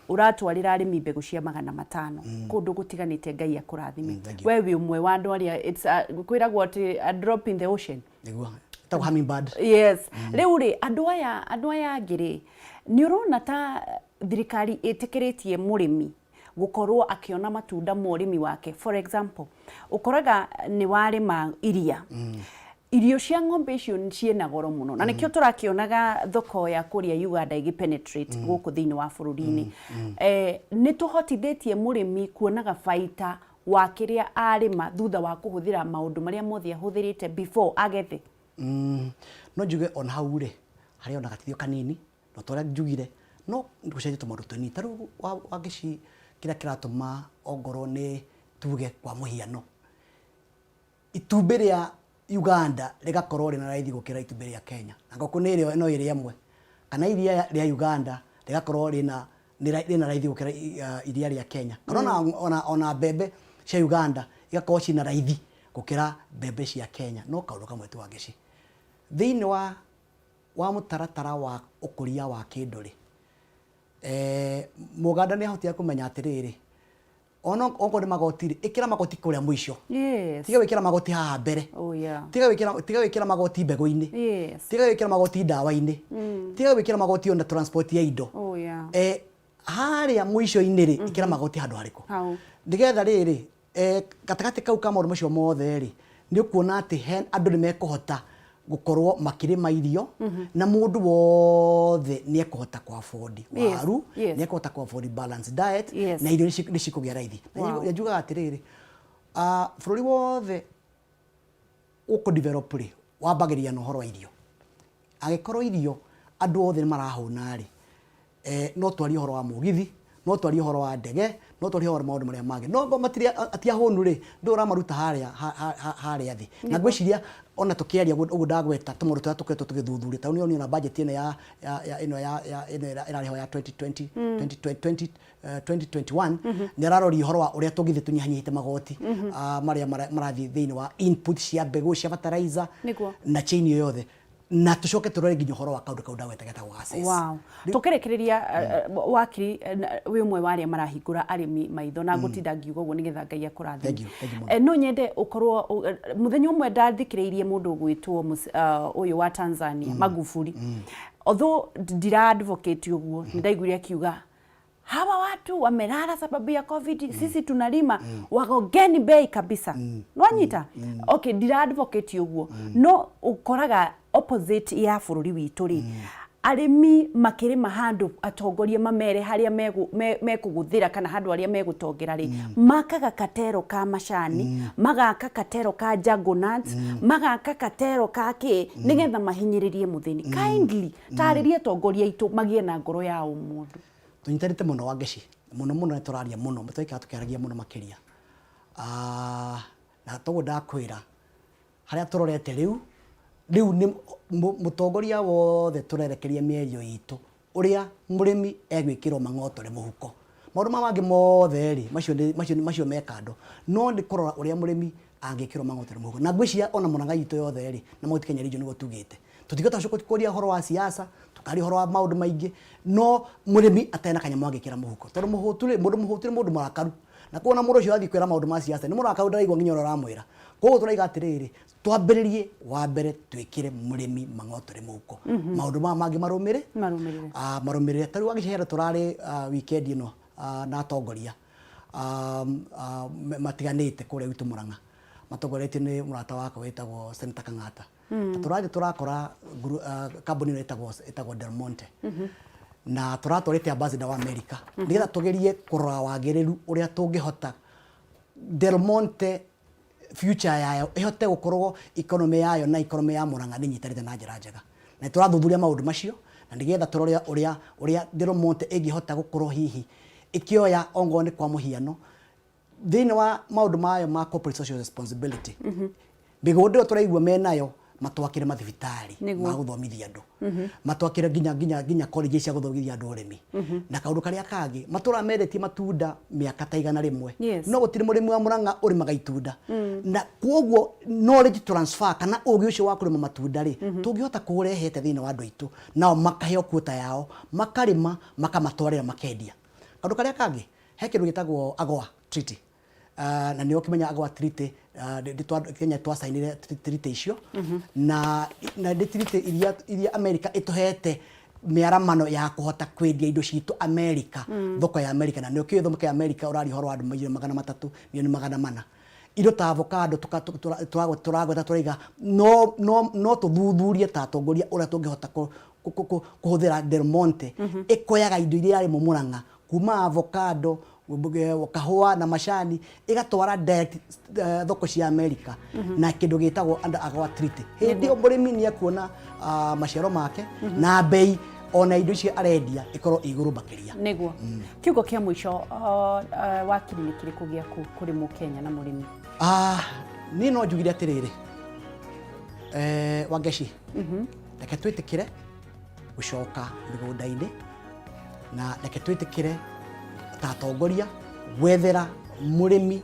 ũratwarĩra arĩmi mbegũ cia 500 kũndũ gũtiganĩte. Ngai akũrathime. We wĩ ũmwe wa andũ arĩa kwĩragwo atĩ a drop in the ocean. Nĩguo, ĩtagwo hummingbird. Yes. Rĩu rĩ, andũ aya andũ aya angĩ rĩ, nĩ ũrona ta thirikari ĩtĩkĩrĩtie mũrĩmi gũkorwo akĩona matunda ma ũrĩmi wake? For example, ũkoraga nĩ warĩma iria. Irio cia ng'ombe icio ciĩna goro mũno, na nĩkĩo tũrakĩonaga thoko ya kũrĩa Uganda ĩgĩ penetrate gũkũ thĩinĩ wa bũrũri-inĩ. Nĩ tũhotithĩtie mũrĩmi kuonaga baita wa kĩrĩa arĩma thutha wa kũhũthĩra maũndũ marĩa mothe ahũthĩrĩte before agethe? No njuge ona hau rĩ, harĩ ona gatithio kanini, no ta ũrĩa njugire, no gũcenjia tũmaũndũ tũnini. Ta rĩu Wangeci kĩrĩa kĩratũma ongorwo nĩ tuge kwa mũhiano, itumbĩ rĩa Uganda rĩgakorwo rĩna raithi gũkĩra itumbĩ rĩa Kenya, na ngũkũ nĩ ĩrĩa no ĩrĩa ĩmwe, kana iria rĩa Uganda rĩgakorwo rĩna rĩna raithi gũkĩra iria rĩa Kenya, kana ona mbembe cia Uganda igakorwo ciĩna raithi gũkĩra mbembe cia Kenya. No kaũndũ kamwe tu, Wangeci, thĩinĩ wa mũtaratara wa ũkũria wa kĩndũ rĩ, Mũganda nĩ ahotire kũmenya atĩrĩrĩ, ona okorwo nĩ magoti rĩ, ĩkĩra magoti kũrĩa mũico. Tiga gwĩkĩra magoti haha mbere. Tiga gwĩkĩra magoti mbegũ-inĩ. Tiga gwĩkĩra magoti ndawa-inĩ. Tiga gwĩkĩra magoti ona transport ya indo. Harĩa mũico-inĩ rĩ, ĩkĩra magoti handũ harĩkũ? Nĩgetha rĩrĩ, gatagatĩ kau ka maũndũ macio mothe rĩ, nĩ ũkuona atĩ he andũ nĩ mekũhota gũkorwo makĩrĩma irio na mũndũ wothe nĩ ekũhota kũ afford waru, nĩ ekũhota kũ afford balanced diet, na irio nĩ cikũgĩa raithi. Na njugaga atĩrĩrĩ, bũrũri wothe ũkũ develop rĩ, wambagĩrĩria na ũhoro wa irio. Angĩkorwo irio andũ othe nĩ marahũna rĩ, no twarie ũhoro wa mũgithi, no twarie ũhoro wa ndege, no twarie ũhoro wa maũndũ marĩa mangĩ. No angorwo matirĩ ti ahũnu rĩ, ndũĩ ũramaruta harĩa harĩa thĩ. Na ngwĩciria ona tũkĩaria ũguo ndagweta tũmaũndũ tũrĩa tũkoretwo tũgĩthuthuria, ta rĩu nĩ ũrona budget ĩno ya ĩno ya ĩno ĩrarĩ ho ya 2020 2020 2021 nĩ araroria ũhoro wa ũrĩa tũngĩthiĩ tũnyihanyihĩte magoti marĩa marathiĩ thĩinĩ wa input cia mbegũ, cia fertilizer na chain ĩyo yothe, na tucoke turore nginya ũhoro wa kaũndũ kau ndagweta getagwo ga cess. Wow. Tũkĩrĩkĩrĩria, wakiri, wĩ ũmwe wa arĩa marahingũra arĩmi maitho, na ngũtinda ngiuga ũguo nĩgetha Ngai akũrathime. Thank you, thank you mũno. No nyende ũkorwo mũthenya ũmwe ndathikĩrĩirie mũndũ ũgwĩtwo ũyũ wa Tanzania, Magufuli. Although ndira advocate ũguo, nĩ ndaiguire akiuga hawa watu wamelala sababu ya COVID, sisi tunalima, wagongeni bei kabisa. Nwanyita? Okay, ndira advocate ũguo, no ũkoraga opposite ya bũrũri witũ rĩ, arĩmi makĩrĩma handũ atongoria mamere harĩa mekũgũthĩra kana handũ harĩa megũtongera rĩ, makaga katero ka macani, magaka katero ka jungle nuts, magaka katero ka kĩ, nĩgetha mahinyĩrĩrie mũthĩni. Kindly tarĩria atongoria aitũ magĩe na ngoro ya ũmũndũ. Tũnyitanĩte mũno, Wangeci, mũno mũno, nĩ tũraria mũno, tũikara tũkĩaragia mũno makĩria. Na toguo ndakwĩra, harĩa tũrorete rĩu, rĩu nĩ mũtongoria wothe tũrerekeria mĩario itũ ũrĩa mũrĩmi egwĩkĩrwo mang'otore mũhuko. Maũndũ maya mangĩ mothe rĩ, macio nĩ macio macio me kando, no nĩ kũrora ũrĩa mũrĩmi angĩkĩrwo mang'otore mũhuko. Na ngwĩciria ona Murang'a itũ yothe rĩ, na Mount Kenya region nĩguo tugĩte, tũtingĩhota kwaria ũhoro wa siasa, tũkaria ũhoro wa maũndũ maingĩ, no mũrĩmi atarĩ na kanyamũ angĩkĩra mũhuko, tondũ mũhũtu rĩ, mũndũ mũhũtu nĩ mũndũ mũrakaru, na kuona mũndũ ũcio athiĩ kwĩra maũndũ ma siasa nĩ mũrakaru, ndaraigua nginya ũrĩa ũramwĩra. Koguo tũraiga atĩrĩrĩ, twambĩrĩrie wa mbere twĩkĩre mũrĩmi mang'otore mũhuko, maũndũ maya mangĩ marũmĩrĩ marũmĩrĩre. Marũmĩrĩre. Ta rĩu Wangeci, tũrarĩ weekend ĩno na atongoria matiganĩte kũrĩa gwitũ Murang'a, matongoretio nĩ mũrata wakwa wĩtagwo Senator Kang'ata, na tũrathiĩ tũrakora kambuni ĩno ĩtagwo Del Monte, na tũratwarĩte ambassador wa America nĩgetha tũgerie kũrora wagĩrĩru ũrĩa tũngĩhota Del Monte future yayo ĩhote gũkorwo economy yayo na economy ya Murang'a nĩ inyitanĩte na njĩra njega. Na nĩ tũrathuthuria maũndũ macio na nĩgetha tũrore ũrĩa Del Monte ĩngĩhota gũkorwo hihi ĩkĩoya ongorwo nĩ kwa mũhiano thĩinĩ wa maũndũ mayo ma corporate social responsibility, mĩgũnda ĩyo tũraigua menayo, matwakĩre mathibitarĩ ma gũthomithia andũ, matwakĩre nginya college cia gũthomithia andũ ũrĩmi. Na kaũndũ karĩa kangĩ, matũraga mendetie matunda mĩaka ta 100, no gũtirĩ mũrĩmi wa Murang'a ũrĩmaga itunda, na kwoguo knowledge transfer kana ũgĩ ũcio wa kũrĩma matunda rĩ, tũngĩhota kũũrehete thĩinĩ wa andũ aitũ, nao makaheo quota yao, makarĩma, makamatwarĩra, makendia. Kaũndũ karĩa kangĩ, he kĩndũ gĩtagwo AGOA treaty, na nĩ ũkĩmenya AGOA treaty, Kenya twacainire treaty icio, na nĩ treaty iria America ĩtũhete mĩaramano ya kũhota kwendia indo citũ America, thoko ya America. Na nĩ ũkĩũĩ thoko ya America ũraria ũhoro wa andũ 300,000,000, 400,000,000. Indo ta avocado tũragweta tũraiga no tũthuthurie ta atongoria ũrĩa tũngĩhota kũhũthĩra Del Monte ĩkoyaga indo iria yarĩmwo Murang'a, kuma avocado, kahũa na macani, ĩgatwara direct thoko cia America na kĩndũ gĩtagwo under AGOA treaty. Hĩndĩ ĩyo mũrĩmi nĩ ekuona maciaro make na bei ona indo icio arendia ikorwo igũrũ makĩria. Nĩguo. Kiugo kĩa mũico, wakiri, nĩ kĩrĩkũ gĩaku kũrĩ mũkenya na mũrĩmi? Niĩ no njugire atĩrĩrĩ, Wangeci, reke twĩtĩkĩre gũcoka mĩgũnda-inĩ, na reke twĩtĩkĩre ta atongoria gwethera mũrĩmi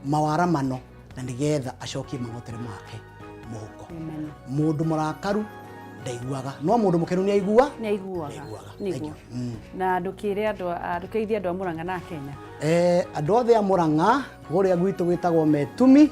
mawaramano na nĩgetha acokie mang'otere make mũhuko. Amen. Mũndũ mũrakaru ndaiguaga, no mũndũ mũkenu nĩ aigua. Nĩ aiguaga. Nĩaiguaga. Thank Nĩguo. you. Na ndũkĩre andũ ndũkeithie andũ a Murang'a na Kenya. Andũ othe a Murang'a, kũrĩa gwitũ gwĩtagwo Metumi,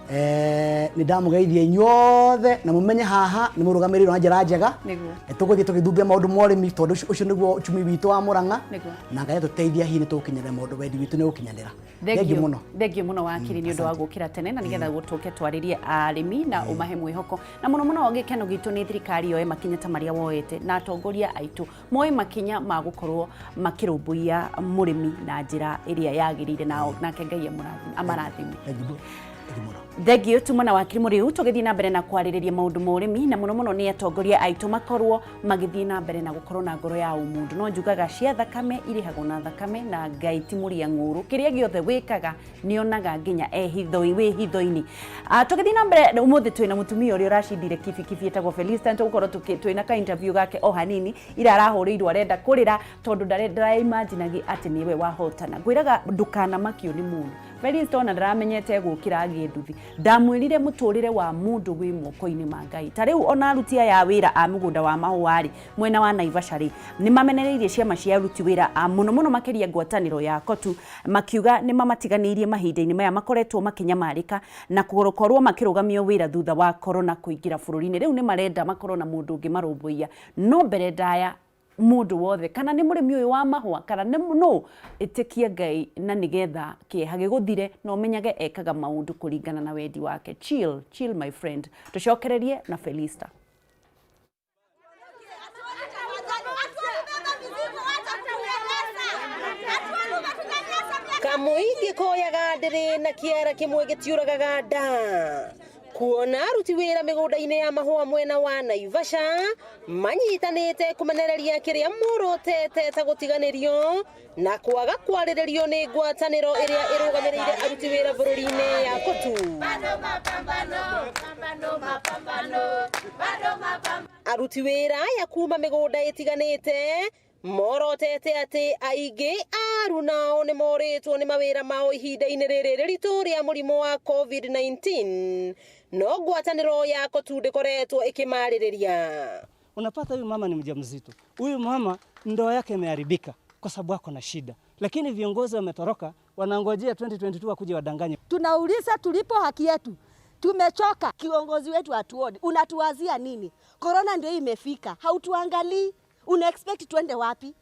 nĩ ndamũgeithia inyuothe, na mũmenye haha nĩ mũrũgamĩrĩirwo na njĩra njega. Nĩguo. Nĩ tũgũthiĩ tũgĩthumbia maũndũ ma ũrĩmi, tondũ ũcio nĩguo uchumi witũ wa Murang'a. Nĩguo. Na Ngai atũteithia, hihi nĩ tũgũkinyanĩra maũndũ, wendi witũ nĩ gũkinyanĩra. Thengiũ mũno. Thengiũ mũno, wakiri, nĩ ũndũ wa gũkĩra tene na nĩgetha gũtũke twarĩrie arĩmi na ũmahe mwĩhoko, na mũno mũno gĩkeno gitũ nĩ thirikari yoe makinya ta marĩa woete na atongoria aitũ moe makinya ma gũkorwo makĩrũmbũiya mũrĩmi na njĩra ĩrĩa yagĩrĩire, na nake Ngai amarathime. Thengiũ, thengiũ mũno. Thengiũ tuma na wakiri Mũrĩu. Tũgĩthiĩ na mbere na kwarĩrĩria maũndũ ma ũrĩmi, na mũno mũno nĩ atongoria aitũ makorwo magĩthiĩ na mbere na gũkorwo na ngoro ya ũmũndũ. No njugaga cia thakame irĩhagwo na thakame, na Ngai ti mũrĩa ng'ũrũ, kĩrĩa gĩothe wĩkaga nĩonaga nginya ehitho wĩ hitho-inĩ. Tũgĩthiĩ na mbere, ũmũthĩ twĩna mũtumia ũrĩa ũracindire kibikibi etagwo Felista. Tũgũkorwo twĩna ka interview gake o hanini. Ira arahũrĩirwo arenda kũrĩra tondũ ndaraimaginaga atĩ nĩwe wahotana. Ngwĩraga ndũkanamakio nĩ mũndũ. Felista ona ndaramenyete gũkĩra agĩe nduthi. Ndamwĩrire mũtũrĩre wa mũndũ wĩ moko-inĩ ma Ngai. Ta rĩu ona aruti aya a wĩra a mũgũnda wa mahũa rĩ, mwena wa Naivasha rĩ, nĩ mamenereirie ciama cia aruti wĩra a mũno mũno makĩria ngwatanĩro ya KOTU, makiuga nĩ mamatiganĩirie mahinda-inĩ maya makoretwo makĩnyamarĩka na gũkorwo makĩrũgamio wĩra thutha wa corona kũingĩra bũrũri-inĩ. Rĩu nĩ marenda makorwo na mũndũ ũngĩ marũmbũiya. No mbere ndaya, mũndũ wothe, kana nĩ mũrĩmi ũyũ wa mahũa kana nĩ nũ, ĩtĩkia Ngai na nĩgetha kĩeha gĩgũthire, na ũmenyage ekaga maũndũ kũringana na wendi wake. Chill, chill, my friend. Tũcokererie na Felista. Kamũingĩ koyaga ndĩrĩ na kĩara kĩmwe gĩtiũragaga nda, kuona aruti wĩra mĩgũnda-inĩ ya mahũa mwena wa Naivasha manyitanĩte kũmenereria kĩrĩa morotete ta gũtiganĩrio na kwaga kwarĩrĩrio nĩ ngwatanĩro ĩrĩa ĩrũgamĩrĩire aruti wĩra bũrũri-inĩ ya KOTU. Aruti wĩra aya kuma mĩgũnda ĩtiganĩte morotete atĩ aingĩ aru nao nĩ morĩtwo nĩ mawĩra mao ihinda-inĩ rĩrĩ rĩritũ rĩa mũrimũ wa COVID-19, no ngwatanĩro ya KOTU ndĩkoretwo ĩkĩmarĩrĩria. Unapata huyu mama ni mjamzito, huyu mama ndoa yake imeharibika kwa sababu ako na shida, lakini viongozi wametoroka, wanangojea 2022 wakuje wadanganye. Tunauliza tulipo haki yetu, tumechoka. Kiongozi wetu hatuoni, unatuwazia nini? Corona ndio imefika, hautuangalii, una expect tuende wapi?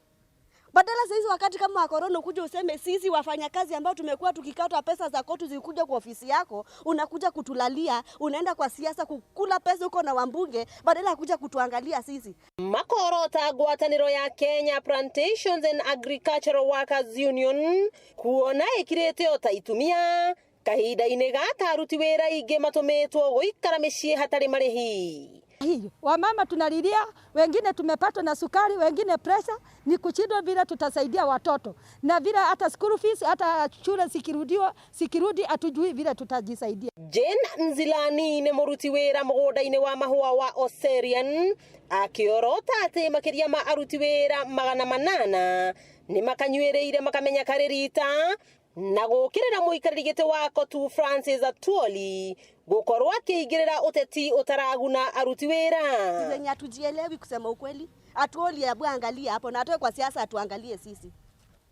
Badala saizi wakati kama wa corona ukuje useme sisi wafanyakazi ambao tumekuwa tukikatwa pesa za KOTU zikuja kwa ofisi yako, unakuja kutulalia, unaenda kwa siasa kukula pesa huko na wambunge, badala ya kuja kutuangalia sisi. Makorota ngwatanĩro ya Kenya Plantations and Agricultural Workers Union kuona ĩkirĩte o ta itumia kahinda-inĩ gaka aruti wĩra aingĩ matũmĩtwo gũikara mĩciĩ hatarĩ marĩhi. Hiyo wamama tunalilia, wengine tumepatwa na sukari, wengine pressure, ni kushindwa vile tutasaidia watoto na vile hata school fees, hata shule zikirudiwa, zikirudi hatujui vile tutajisaidia. Jane Nzilani nĩ mũruti wĩra mũgũnda-inĩ wa mahũa wa Oserian, akĩorota atĩ makĩria ma aruti wĩra 800 nĩ makanyuĩrĩire makamenya karĩ rita na gũkĩrĩra mũikarĩri gĩtĩ wa KOTU Francis Atwoli gũkorwo akĩingĩrĩra ũteti ũtaraguna aruti wĩra. Zenye hatujielewi kusema ukweli. Atwoli hebu angalia hapo na atoe kwa siasa atuangalie sisi.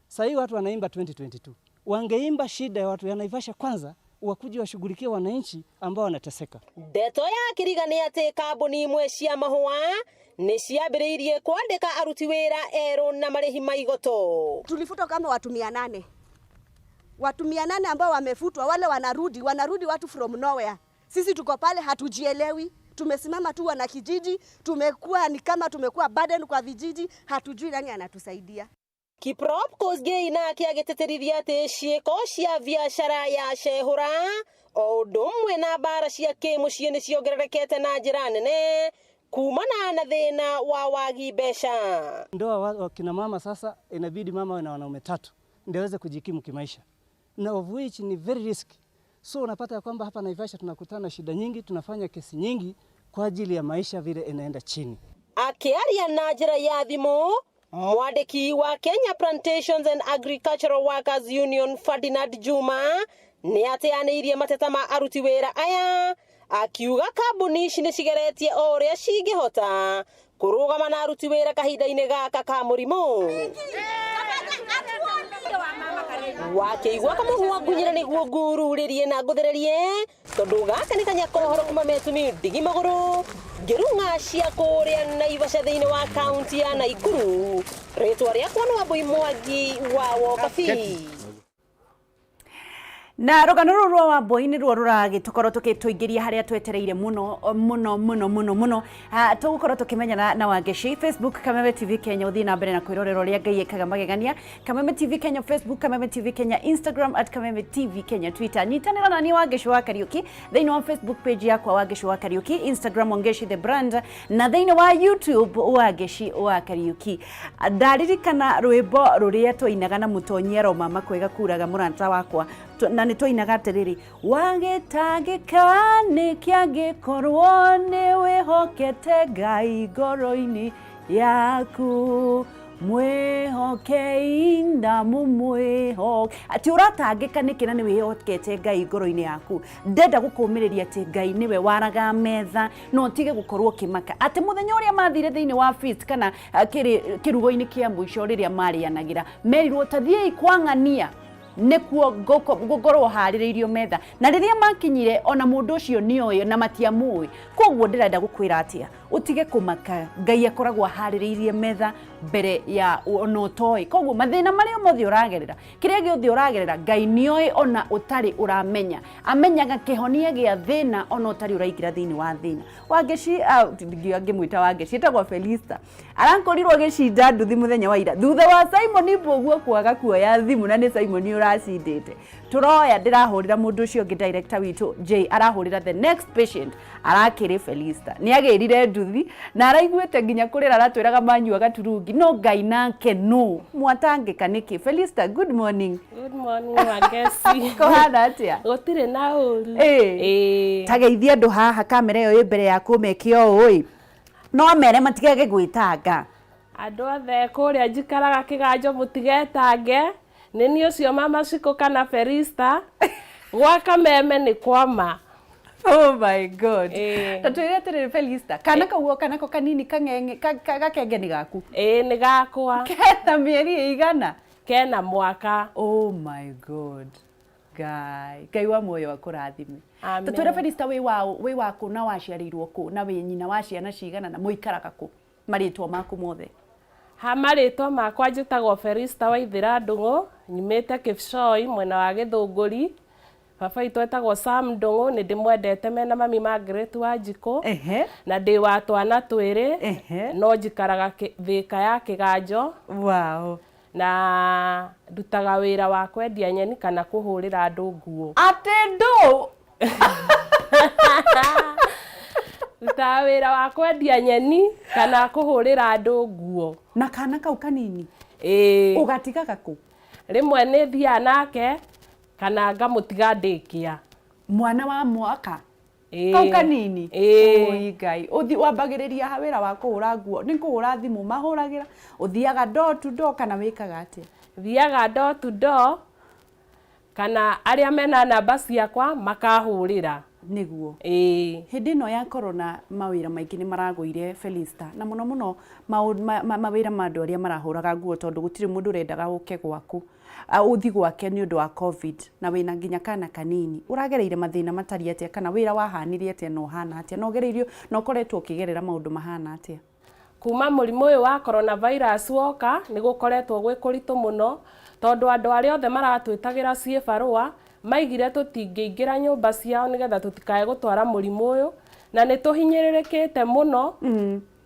Sasa hii watu wanaimba 2022. Wangeimba shida ya watu ya Naivasha kwanza, wakuje washughulikie wananchi ambao wanateseka. Ndeto ya Kiriga nĩ atĩ kambuni imwe cia mahũa nĩ ciambĩrĩirie kwandĩka aruti wĩra erũ na marĩhi ma igoto. Tulifutwa kama watu 800. Watu 800 ambao wamefutwa, wale wanarudi, wanarudi watu from nowhere. Sisi tuko pale hatujielewi, tumesimama tu wana kijiji, tumekuwa ni kama tumekuwa burden kwa vijiji, hatujui nani anatusaidia. Kiprop Kosgei nake agĩtĩtĩrithia atĩ ciĩko cia biacara ya cehũra o ũndũ ũmwe na mbara cia kĩmũciĩ nĩ ciongererekete na njĩra nene kumana na thĩna wa wagi mbeca. Ndoa wa kina mama sasa inabidi mama awe na wanaume tatu ndio aweze kujikimu kimaisha, na of which ni very risky. So unapata ya kwamba hapa Naivasha tunakutana na shida nyingi, tunafanya kesi nyingi kwa ajili ya maisha vile inaenda chini. Akĩaria na njĩra ya thimũ, mwandĩki wa Kenya Plantations and Agricultural Workers Union Ferdinand Juma nĩ ateanĩirie mateta ma aruti wĩra aya, akiuga kambuni ici nĩ cigeretie o ũrĩa cingĩhota kũrũgama na aruti wĩra kahinda-inĩ gaka ka mũrimũ. Wakĩigua kamũhua ngunyĩre nĩguo ngururĩrie na ngũthererie, tondũ gaka nĩ kanya kohoro kuma metumi ndigi magũrũ ngĩrung'a cia kũrĩa Naivasha thĩinĩ wa kaunti ya Naikuru. Rĩtwa rĩakwa nĩ Wambui Mwangi wa Wokabi. Na rũgano rũrũ rwa Wambui nĩ ruo rũragĩtũkorwo tũgĩtũingĩria harĩa twetereire mũno mũno mũno mũno mũno. Tũgũkorwo tũkĩmenyana na Wangeci Facebook Kameme TV Kenya, ũthiĩ na mbere na kwĩrorera ũrĩa Ngai ekaga magegania. Kameme TV Kenya Facebook, Kameme TV Kenya Instagram, at Kameme TV Kenya Twitter. Nyitanĩra na niĩ Wangeci wa Kariuki thĩinĩ wa Facebook page yakwa Wangeci wa Kariuki, Instagram Wangeci the brand, na thĩinĩ wa YouTube Wangeci wa Kariuki. Ndaririkana rwĩmbo rũrĩa twainaga na mũtonyi Aroma Makwega kuraga mũrata wakwa, na nĩ twainaga atĩrĩrĩ, wagĩtangĩka nĩ kĩangĩkorwo nĩ wĩhokete Ngai ngoro-inĩ yaku, mwĩhokei na mũmwĩhoke. Atĩ ũratangĩka nĩkĩ na nĩ wĩhokete Ngai ngoro-inĩ yaku? Ndenda gũkũmĩrĩria atĩ Ngai nĩwe waraga metha, no ũtige gũkorwo ũkĩmaka atĩ mũthenya ũrĩa mathire thĩinĩ wa feast kana kĩrugo-inĩ kĩa mũico rĩrĩa marĩanagĩra, merirwo ta thiĩi kwa ng'ania nĩkuo gũkorwo harĩrĩirio metha, na rĩrĩa makinyire ona mũndũ ũcio nĩoĩ na matiamũĩ. Koguo ndĩrenda gũkwĩra atĩa, ũtige kũmaka, Ngai akoragwo aharĩrĩirie metha mbere ya ona ũtoĩ. Koguo mathĩna marĩa mothe ũragerera, kĩrĩa gĩothe ũragerera, Ngai nĩoĩ ona ũtarĩ ũramenya. Amenyaga kĩhonia gĩa thĩna ona ũtarĩ ũraingĩra thĩinĩ wa thĩna. Wangeci, ngĩmwĩta Wangeci, etagwo Felista, arakorirwo agĩcinda nduthi mũthenya wa ira thutha wa Simon Mbũguo kwaga kuoya thimũ, na nĩ Simon ũracindĩte. Tũroya, ndĩrahũrĩra mũndũ ũcio ũngĩ, director witũ Jay arahũrĩra the next patient, arakĩrĩ Felista nĩ agĩrire nduthi na araiguĩte nginya kũrĩra, aratwĩraga manyuaga turungi, no Ngai nake no mwatangĩka nĩkĩ? Felista, good morning. Good morning, Wangeci. Kũhana atĩa? Gũtirĩ na ũru. Ĩĩ. Tageithia andũ haha, kamera ĩyo ĩ mbere yaku, meke ũũ ĩ, no mere matigage gwĩtanga. Andũ othe kũrĩa njikaraga kĩganjo mũtigetange, nĩ niĩ ũcio Mama Shiko kana Felista, gwa Kameme nĩ kwama. Oh my God. Ta twĩre atĩrĩrĩ Felista, kana kau kana ko kanini kang'eng'e gakenge nĩ gaku? Ĩĩ nĩ gakwa. Kena mĩeri ĩigana? Kena mwaka. Oh my God. Ngai, Ngai wa muoyo akũrathime. Amen. Tũtwĩre Felista, wĩ wa wĩ wa kũ na waciarĩirwo kũ na wĩ nyina wa ciana cigana na mũikaraga kũ? Marĩtwa maku mothe. Ha marĩtwa makwa njĩtagwo Felista Waithĩra Ndung'u, nyumĩte Kipsoi mwena wa Gĩthũngũri. Baba witũ etagwo Sam Ndung'u, nĩ ndĩmwendete mena mami Margaret Wanjikũ. Na ndĩ wa twana twĩrĩ, no njikaraga Thĩka ya Kĩganjo. Wow. Na ndutaga wĩra wa kwendia nyeni kana kũhũrĩra andũ nguo. Atĩ ndũ? Ndutaga wĩra wa kwendia nyeni kana kũhũrĩra andũ nguo. Na kana kau kanini? Ĩĩ. Ũgatigaga kũ? Rĩmwe nĩ thiaga nake kana ngamũtiga ndĩkia. Mwana wa mwaka? Ĩĩ. Kau kanini? Ĩĩ. Oi Ngai, ũthi wambagĩrĩria ha wĩra wa kũhũra nguo, nĩ kũhũra thimũ mahũragĩra, ũthiaga door to door kana wĩkaga atĩa? Thiaga door to door kana arĩa mena namba ciakwa makahũrĩra. Nĩguo. Ĩĩ. Hĩndĩ ĩno ya corona mawĩra maingĩ nĩ maragũire Felista, na mũno mũno mawĩra ma andũ arĩa marahũraga nguo, tondũ gũtirĩ mũndũ ũrendaga ũke gwaku, ũthi gwake nĩ ũndũ wa COVID, na wĩna nginya kana kanini. Ũragereire mathĩna matariĩ atĩa, kana wĩra wahanire atĩa na ũhana atĩa, na ũgereirio na ũkoretwo ũkĩgerera maũndũ mahana atĩa? Kuma mũrimũ ũyũ wa coronavirus woka, nĩ gũkoretwo gwĩ kũritũ mũno, Tondũ andũ arĩa othe maratwĩtagĩra ciĩbarũa maigire tũtingĩingĩra nyũmba ciao nĩgetha tũtikae gũtwara mũrimũ ũyũ, na nĩ tũhinyĩrĩrĩkĩte mũno.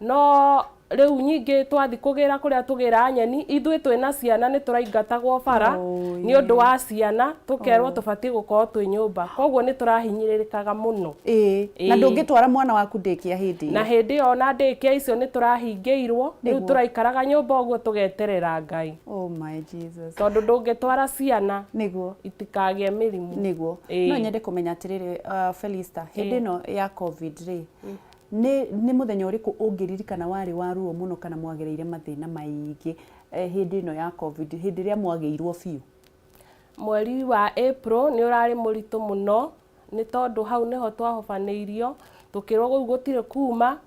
No rĩu nyingĩ twathi kũgĩra kũrĩa tũgĩraga nyeni, ithuĩ twĩna ciana nĩ tũraingatagwo bara nĩ ũndũ wa ciana, tũkerwo tũbatiĩ gũkorwo twĩ nyũmba, koguo nĩ tũrahinyĩrĩrĩkaga mũno. Ĩĩ, na ndũngĩtwara mwana waku ndĩkia hĩndĩ na ĩyo. Hĩndĩ ĩyo ona ndĩkia icio nĩ tũrahingĩirwo, rĩu tũraikaraga nyũmba ũguo tũgeterera Ngai. Oh my Jesus. Tondũ ndũngĩtwara ciana nĩguo itikagĩe mĩrimũ. Nĩguo. No nyende kũmenya atĩrĩrĩ, Felista, hĩndĩ ĩno ya COVID rĩ, nĩ mũthenya ũrĩkũ ũngĩririkana warĩ wa ruo mũno kana mwagereire mathĩna maingĩ hĩndĩ ĩno ya COVID, hĩndĩ ĩrĩa mwagĩirwo biũ? Mweri wa April nĩ ũrarĩ mũritũ mũno, nĩ tondũ hau nĩho twahobanĩirio, tũkĩrwo kũu gũtirĩ kuma,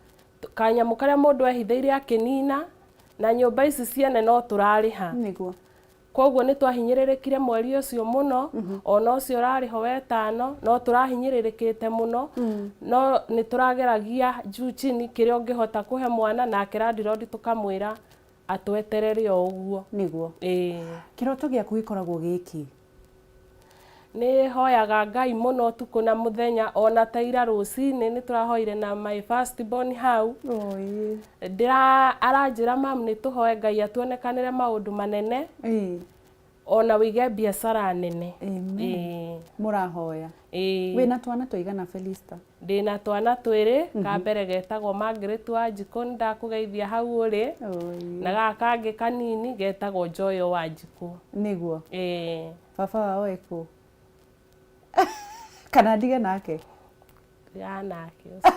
kanyamũ karĩa mũndũ ehithĩire akĩnina, na nyũmba ici ciene no tũrarĩha. Nĩguo. Koguo nĩ twahinyĩrĩrĩkire mweri ũcio mũno, ona ũcio ũrarĩho wetano, no tũrahinyĩrĩrĩkĩte mũno, no nĩ tũrageragia juu chini kĩrĩa ũngĩhota kũhe mwana, nake landlord tũkamwĩra atweterere o ũguo. Nĩguo. Ĩĩ. Kĩroto gĩaku gĩkoragwo gĩkĩ? Nĩ hoyaga Ngai mũno ũtukũ na mũthenya, ona ta ira rũcinĩ nĩ tũrahoire na my first born hau. Ndĩra aranjĩra, "Mam, nĩ tũhoe Ngai atuonekanĩre maũndũ manene, ona wĩige biacara nene." Amen. Ĩĩ. Mũrahoya. Ĩĩ. Wĩna twana tũigana, Felista? Ndĩna twana twĩrĩ, ka mbere getagwo Margaret Wanjikũ, nĩ ndakũgeithia hau ũrĩ, na gaka kangĩ kanini getagwo Joyo Wanjikũ. Nĩguo. Ĩĩ. Baba wao ekũ? Kana ndige nake? Ya nake ũcio.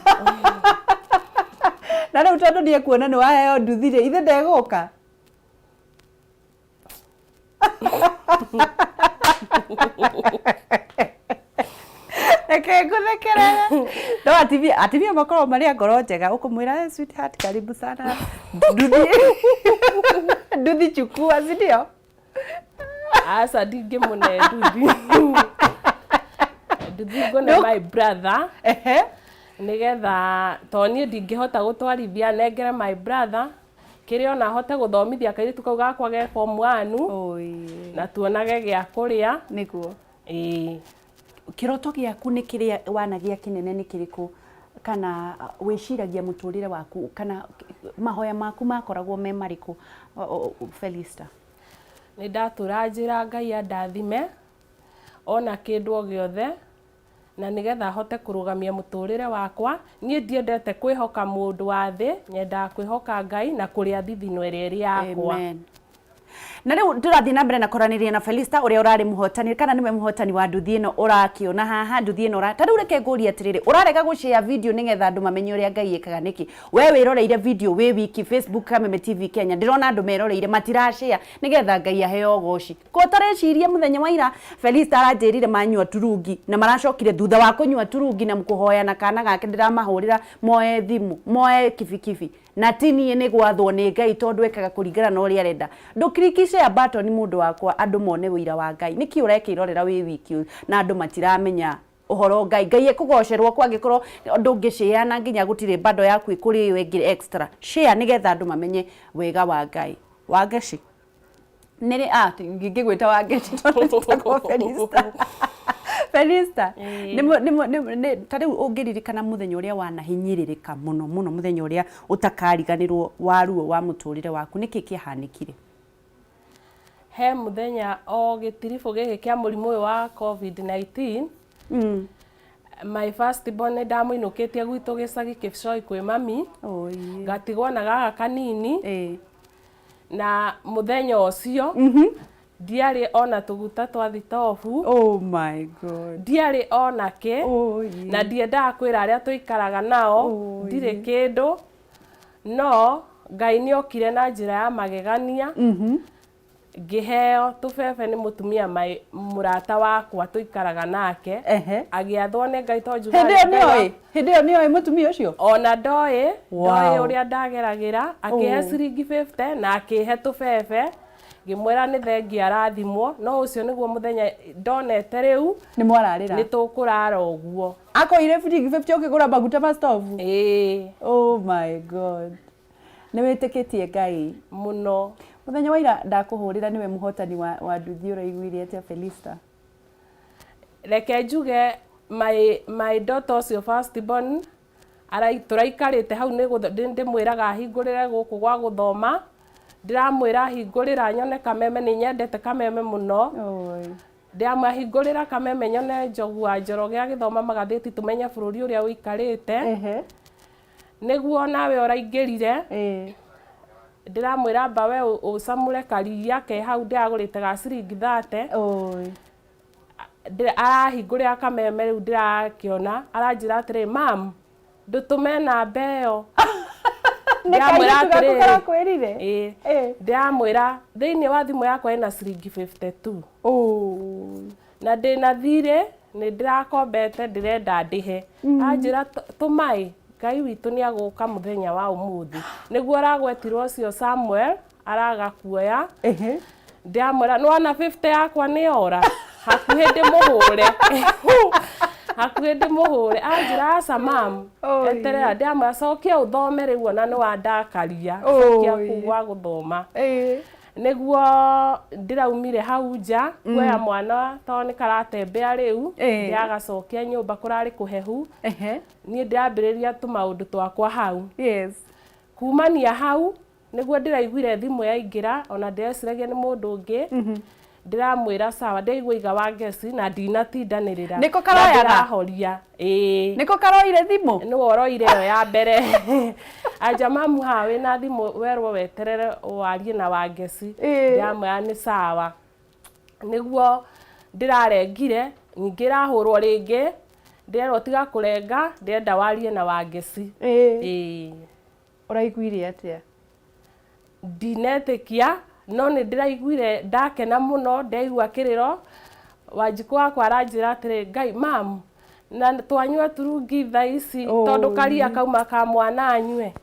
Na rĩu tondũ nĩ ekuona nĩ waheo nduthi rĩ, ithe ndegũka? Reke ngũthekerere. No atimia makoragwo marĩ a ngoro njega, ũkũmwĩra, "Eh, sweetheart, karibu sana. Nduthi nduthi chukua," si ndio? Aca, ndingĩmũne nduthi. Nduthi ngũne my brother nĩgetha to niĩ ndingĩhota gũtwarithia, nengere my brother kĩrĩa ona ahote gũthomithia kairĩtu kau gakwa ge form one, na tuonage gĩa kũrĩa. Nĩguo. Ĩĩ. Kĩroto gĩaku nĩ kĩrĩa wanagĩa kĩnene nĩ kĩrĩkũ, kana wĩciragia mũtũrĩre waku kana mahoya maku makoragwo me marĩkũ, Felista? Nĩ ndatũra njĩra Ngai andathime ona kĩndũ o gĩothe, na nĩgetha hote kũrũgamia mũtũrĩre wakwa. Niĩ ndiendete kwĩhoka mũndũ wa thĩ, nyendaga kwĩhoka Ngai na kũrĩa thithino ĩrĩa ĩrĩ yakwa. Amen. Na rĩu tũrathiĩ na mbere na kwaranĩria na Felista ũrĩa ũrarĩ mũhotani kana nĩwe mũhotani wa nduthi ĩno ũrakĩona haha, nduthi ĩno. Ta rĩu reke ngũrie atĩrĩrĩ, ũrarega gũshare video nĩgetha andũ mamenye ũrĩa Ngai ĩkaga nĩkĩ? We wĩroreire video wĩ wiki Facebook Kameme TV Kenya, ndĩrona andũ meroreire matirashare nĩgetha Ngai aheo ũgoci. Ko tareciria mũthenya wa ira Felista aranjĩrire manyua turungi na maracokire thutha wa kũnyua turungi na kũhoya na kana gake, ndĩramahũrĩra moe thimũ moe kibikibi, na ti niĩ, nĩ gwathwo nĩ Ngai, tondũ ekaga kũringana na ũrĩa arenda. Ndũclick share button, mũndũ wakwa, andũ mone ũira wa Ngai. Nĩkĩ ũrekĩrorera wĩ wiki na andũ matiramenya ũhoro Ngai Ngai ekũgocerwo kwangĩkorwo ndũngĩshare na nginya gũtirĩ bando yaku ĩkũrĩo ĩngĩ extra? Share nĩgetha andũ mamenye wega wa Ngai. Wangeci nĩrĩ ngĩgwĩta Wangeci tondũ njĩtagwo Felista. Felista, ta rĩu ũngĩririkana mũthenya ũrĩa wanahinyĩrĩrĩka mũno mũno, mũthenya ũrĩa ũtakariganĩrwo wa ruo wa mũtũrĩre waku, nĩkĩ kĩahanĩkire? He mũthenya o gĩtiribũ gĩkĩ kĩa mũrimũ ũyũ wa COVID-19, my first born nĩ ndamũinũkĩtie gwitũ gĩcagi Kĩbicoi kwĩ mami, ngatigwo na gaka kanini, na mũthenya ũcio ndiarĩ ona tũguta twa thitobu. Oh my God. Ndiarĩ ona kĩ, na ndiendaga kwĩra arĩa tũikaraga nao ndirĩ kĩndũ, no Ngai nĩ okire na njĩra ya magegania, ngĩheo tũbebe nĩ mũtumia mũrata wakwa tũikaraga nake, agĩathwo nĩ Ngai tondũ njugaga Hĩndĩ ĩyo nĩoĩ? Hĩndĩ ĩyo nĩoĩ mũtumia ũcio? Ona ndoĩ, ndoĩ ũrĩa ndageragĩra. Akĩhe ciringi 50 na akĩhe tũbebe, ngĩmwĩra nĩ thengia arathimwo, no ũcio nĩguo mũthenya ndonete rĩu Nĩ mwararĩra. nĩ tũkũrara ũguo. Akoire ciringi 50 ũkĩgũra maguta ma stovu? Ĩĩ. Oh my God. Nĩ wĩtĩkĩtie Ngai? Mũno. Mũthenya wa ira ndakũhũrĩra nĩwe mũhotani wa, wa nduthi ũraiguire atĩa Felista? Reke njuge my, my daughter ũcio first born tũraikarĩte hau nĩ ndĩmwĩraga ahingũrĩre gũkũ gwa gũthoma, ndĩramwĩra hingũrĩra nyone kameme, nĩ nyendete kameme mũno. Ndĩramahingũrĩra kameme nyone Njogu wa Njoroge agĩthoma magathĩti tũmenye bũrũri ũrĩa ũikarĩte. Nĩguo nawe ũraingĩrire. Ndĩramwĩra amba we ũcamũre karia ke hau ndĩragũrĩte ga ciringi 30. Arahingũrĩra kameme rĩu ndĩrakĩona aranjĩra atĩrĩ, mam ndũtũme namba ĩyo. Ndĩramwĩra atĩrĩrĩ, ĩĩ, ndĩramwĩra thĩinĩ wa thimũ yakwa ĩna ciringi 52 na ndĩna thirĩ nĩ ndĩrakombete ndĩrenda ndĩhe. Anjĩra tũmaĩ Ngai witũ nĩ agũka mũthenya wa ũmũthĩ. Nĩguo aragwetirwo ũcio Samuel araga kuoya. Ndĩramwĩra nĩwona 50 yakwa nĩ yora hakuhĩ ndĩmũhũre hakuhĩ ndĩmũhũre. Anjĩra aca mam, eterera. Ndĩramwĩra cokia ũthome rĩu ona nĩ wandakaria, cokia kũu gwa gũthoma. Nĩguo ndĩraumire hau nja kuoya mwana tondũ nĩ karatembea rĩu, ndĩragacokia nyũmba kũrarĩ kũhehu. Niĩ ndĩrambĩrĩria tũmaũndũ twakwa hau. Kumania hau nĩguo ndĩraiguire thimũ yaingĩra, ona ndĩreciragia nĩ mũndũ ũngĩ. Ndĩramwĩra sawa, ndĩraigua iga wa ngeci na ndinatindanĩrĩra. Nĩko karoyaga? Ndĩrahoria. Ĩĩ. Nĩko karoire thimũ? Nĩwe ũroire ĩyo ya mbere. Anja mamu haha wĩna thimũ werwo weterere warie na Wangeci. Ndĩramwĩra nĩ sawa. Nĩguo ndĩrarengire, ningĩ ĩrahũrwo rĩngĩ, ndĩrerwo tiga kũrenga, ndĩrenda warie na Wangeci. Ĩĩ. Ũraiguire atĩa? Ndinetĩkia, no nĩ ndĩraiguire ndakena mũno, ndaigua kĩrĩro. Wanjikũ wakwa aranjĩra atĩrĩ, Ngai, mam, na twanyua turungi thaa ici tondũ karia kauma ka mwana anyue.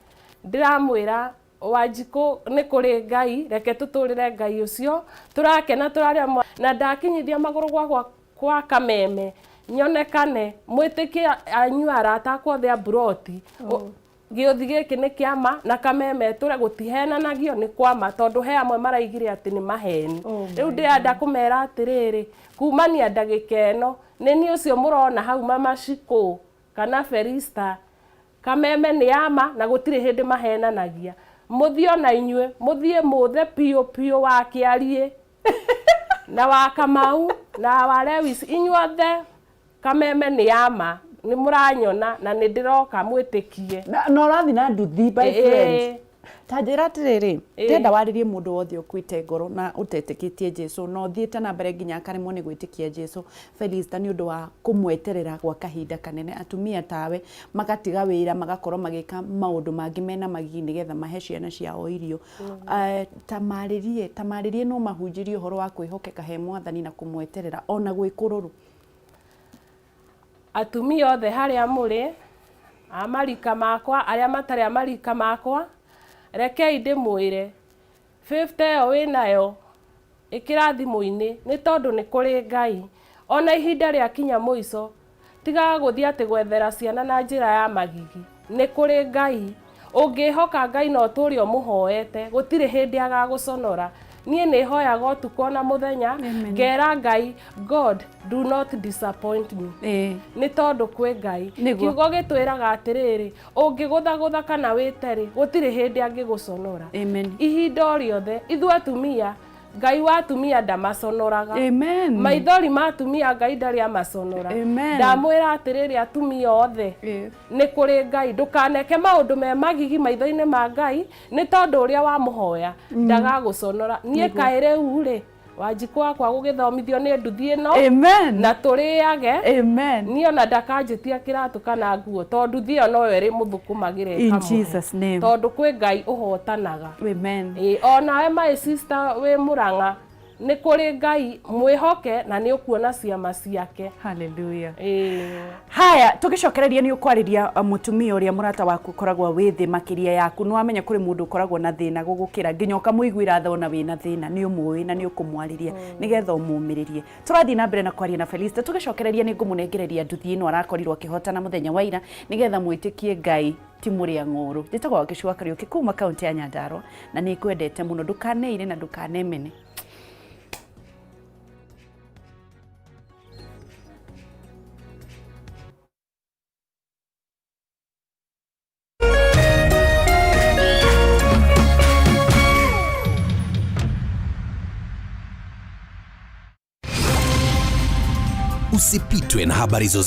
Ndĩramwĩra Wanjikũ nĩ kũrĩ Ngai, reke tũtũrĩre Ngai ũcio. Tũrakena tũrarĩa na ndakinyithia magũrũ gwakwa kwa kameme nyonekane mwĩtĩkie anyue arata akwa othe a mburoti. Gĩũthi gĩkĩ nĩ kĩama na kameme tũre gũtihenanagio nĩ kwama tondũ he amwe maraigire atĩ nĩ maheni. Rĩu ndĩrenda kũmera atĩrĩrĩ, kumania ndagĩka ĩno nĩ niĩ ũcio mũrona hau Mama Shiko kana Felista, kameme nĩ ama na gũtirĩ hĩndĩ mahenanagia. Mũthiĩ ona inyuĩ mũthiĩ mũthe piũ piũ wa Kĩariĩ na wa Kamau na wa Lewis, inyuothe kameme nĩ ama, nĩ mũranyona na nĩ ndĩroka mwĩtĩkie. Na ũrathiĩ na nduthi by friend. Ta njĩra atĩrĩrĩ, ndĩrenda warĩrie mũndũ wothe ũkuĩte ngoro na ũtetĩkĩtie Jesu na ũthiĩte na mbere nginya akaremwo nĩ gwĩtĩkia Jesu, Felista, nĩ ũndũ wa kũmweterera gwa kahinda kanene. Atumia tawe magatiga wĩra magakorwo magĩka maũndũ mangĩ mena magigi nĩgetha mahe ciana ciao irio. Ta marĩrie, ta marĩrie no mahunjĩrie ũhoro wa kwĩhokeka he Mwathani na kũmweterera ona gwĩ kũrũrũ. Atumia othe harĩa mũrĩ, a marika makwa, arĩa matarĩ a marika makwa, rekei ndĩmwĩre, 50 ĩyo wĩnayo ĩkĩra thimũ-inĩ nĩ tondũ nĩ kũrĩ Ngai. Ona ihinda rĩakinya mũico, tigaga gũthiĩ atĩ gwethera ciana na njĩra ya magigi. Nĩ kũrĩ Ngai. Ũngĩhoka Ngai na ũtũre ũmũhoete, gũtirĩ hĩndĩ agagũconora. Niĩ nĩ hoyaga ũtukũ ona mũthenya, ngera Ngai, God, do not disappoint me. Nĩ tondũ kwĩ Ngai. Kiugo gĩtwĩraga atĩrĩrĩ, ũngĩgũthagũtha kana wĩte-rĩ, gũtirĩ hĩndĩ angĩgũconora. Ihinda o rĩothe, ithuĩ atumia, Ngai wa atumia ndamaconoraga. Maithori ma atumia Ngai ndarĩ amaconora. Ndamwĩra atĩrĩrĩ atumia othe, nĩ kũrĩ Ngai, ndũkaneke maũndũ me magigi maitho-inĩ ma Ngai, nĩ tondũ ũrĩa wamũhoya ndagagũconora. Niĩ kaĩ rĩu rĩ, Wanjikũ wakwa gũgĩthomithio nĩ nduthi ĩno na tũrĩage. Niĩ ona ndakanjĩtia kĩratũ kana nguo tondũ nduthi ĩyo noyo ĩrĩmũthũkũmagĩra ĩkamũhe. Tondũ kwĩ Ngai ũhotanaga. Onawe my sister wĩ Mũrang'a, Nĩ kũrĩ Ngai, mwĩhoke na nĩ ũkuona ciama ciake. Hallelujah. Ĩĩ. Haya, tũgĩcokereria nĩ ũkwarĩria mũtumia ũrĩa mũrata waku ũkoragwo wĩ thĩ makĩria yaku. Nĩ wamenya kũrĩ mũndũ ũkoragwo na thĩna gũgũkĩra, nginya ũkamũiguĩra tha ona wĩna thĩna, nĩ ũmũĩ na nĩ ũkũmwarĩria nĩgetha ũmũmĩrĩrie. Tũrathiĩ na mbere na kwaria na Felista. Tũgĩcokereria nĩ ngũmũnengereria nduthi ĩno arakorirwo akĩhotana mũthenya wa ira, nĩgetha mwĩtĩkie Ngai ti mũrĩa ng'ũrũ. Njĩtagwo Wangeci wa Kariũki kuma kaunti ya Nyandarua, na nĩ ngwendete mũno. Ndũkaneire na ndũkanemene. Usipitwe na habari zozote.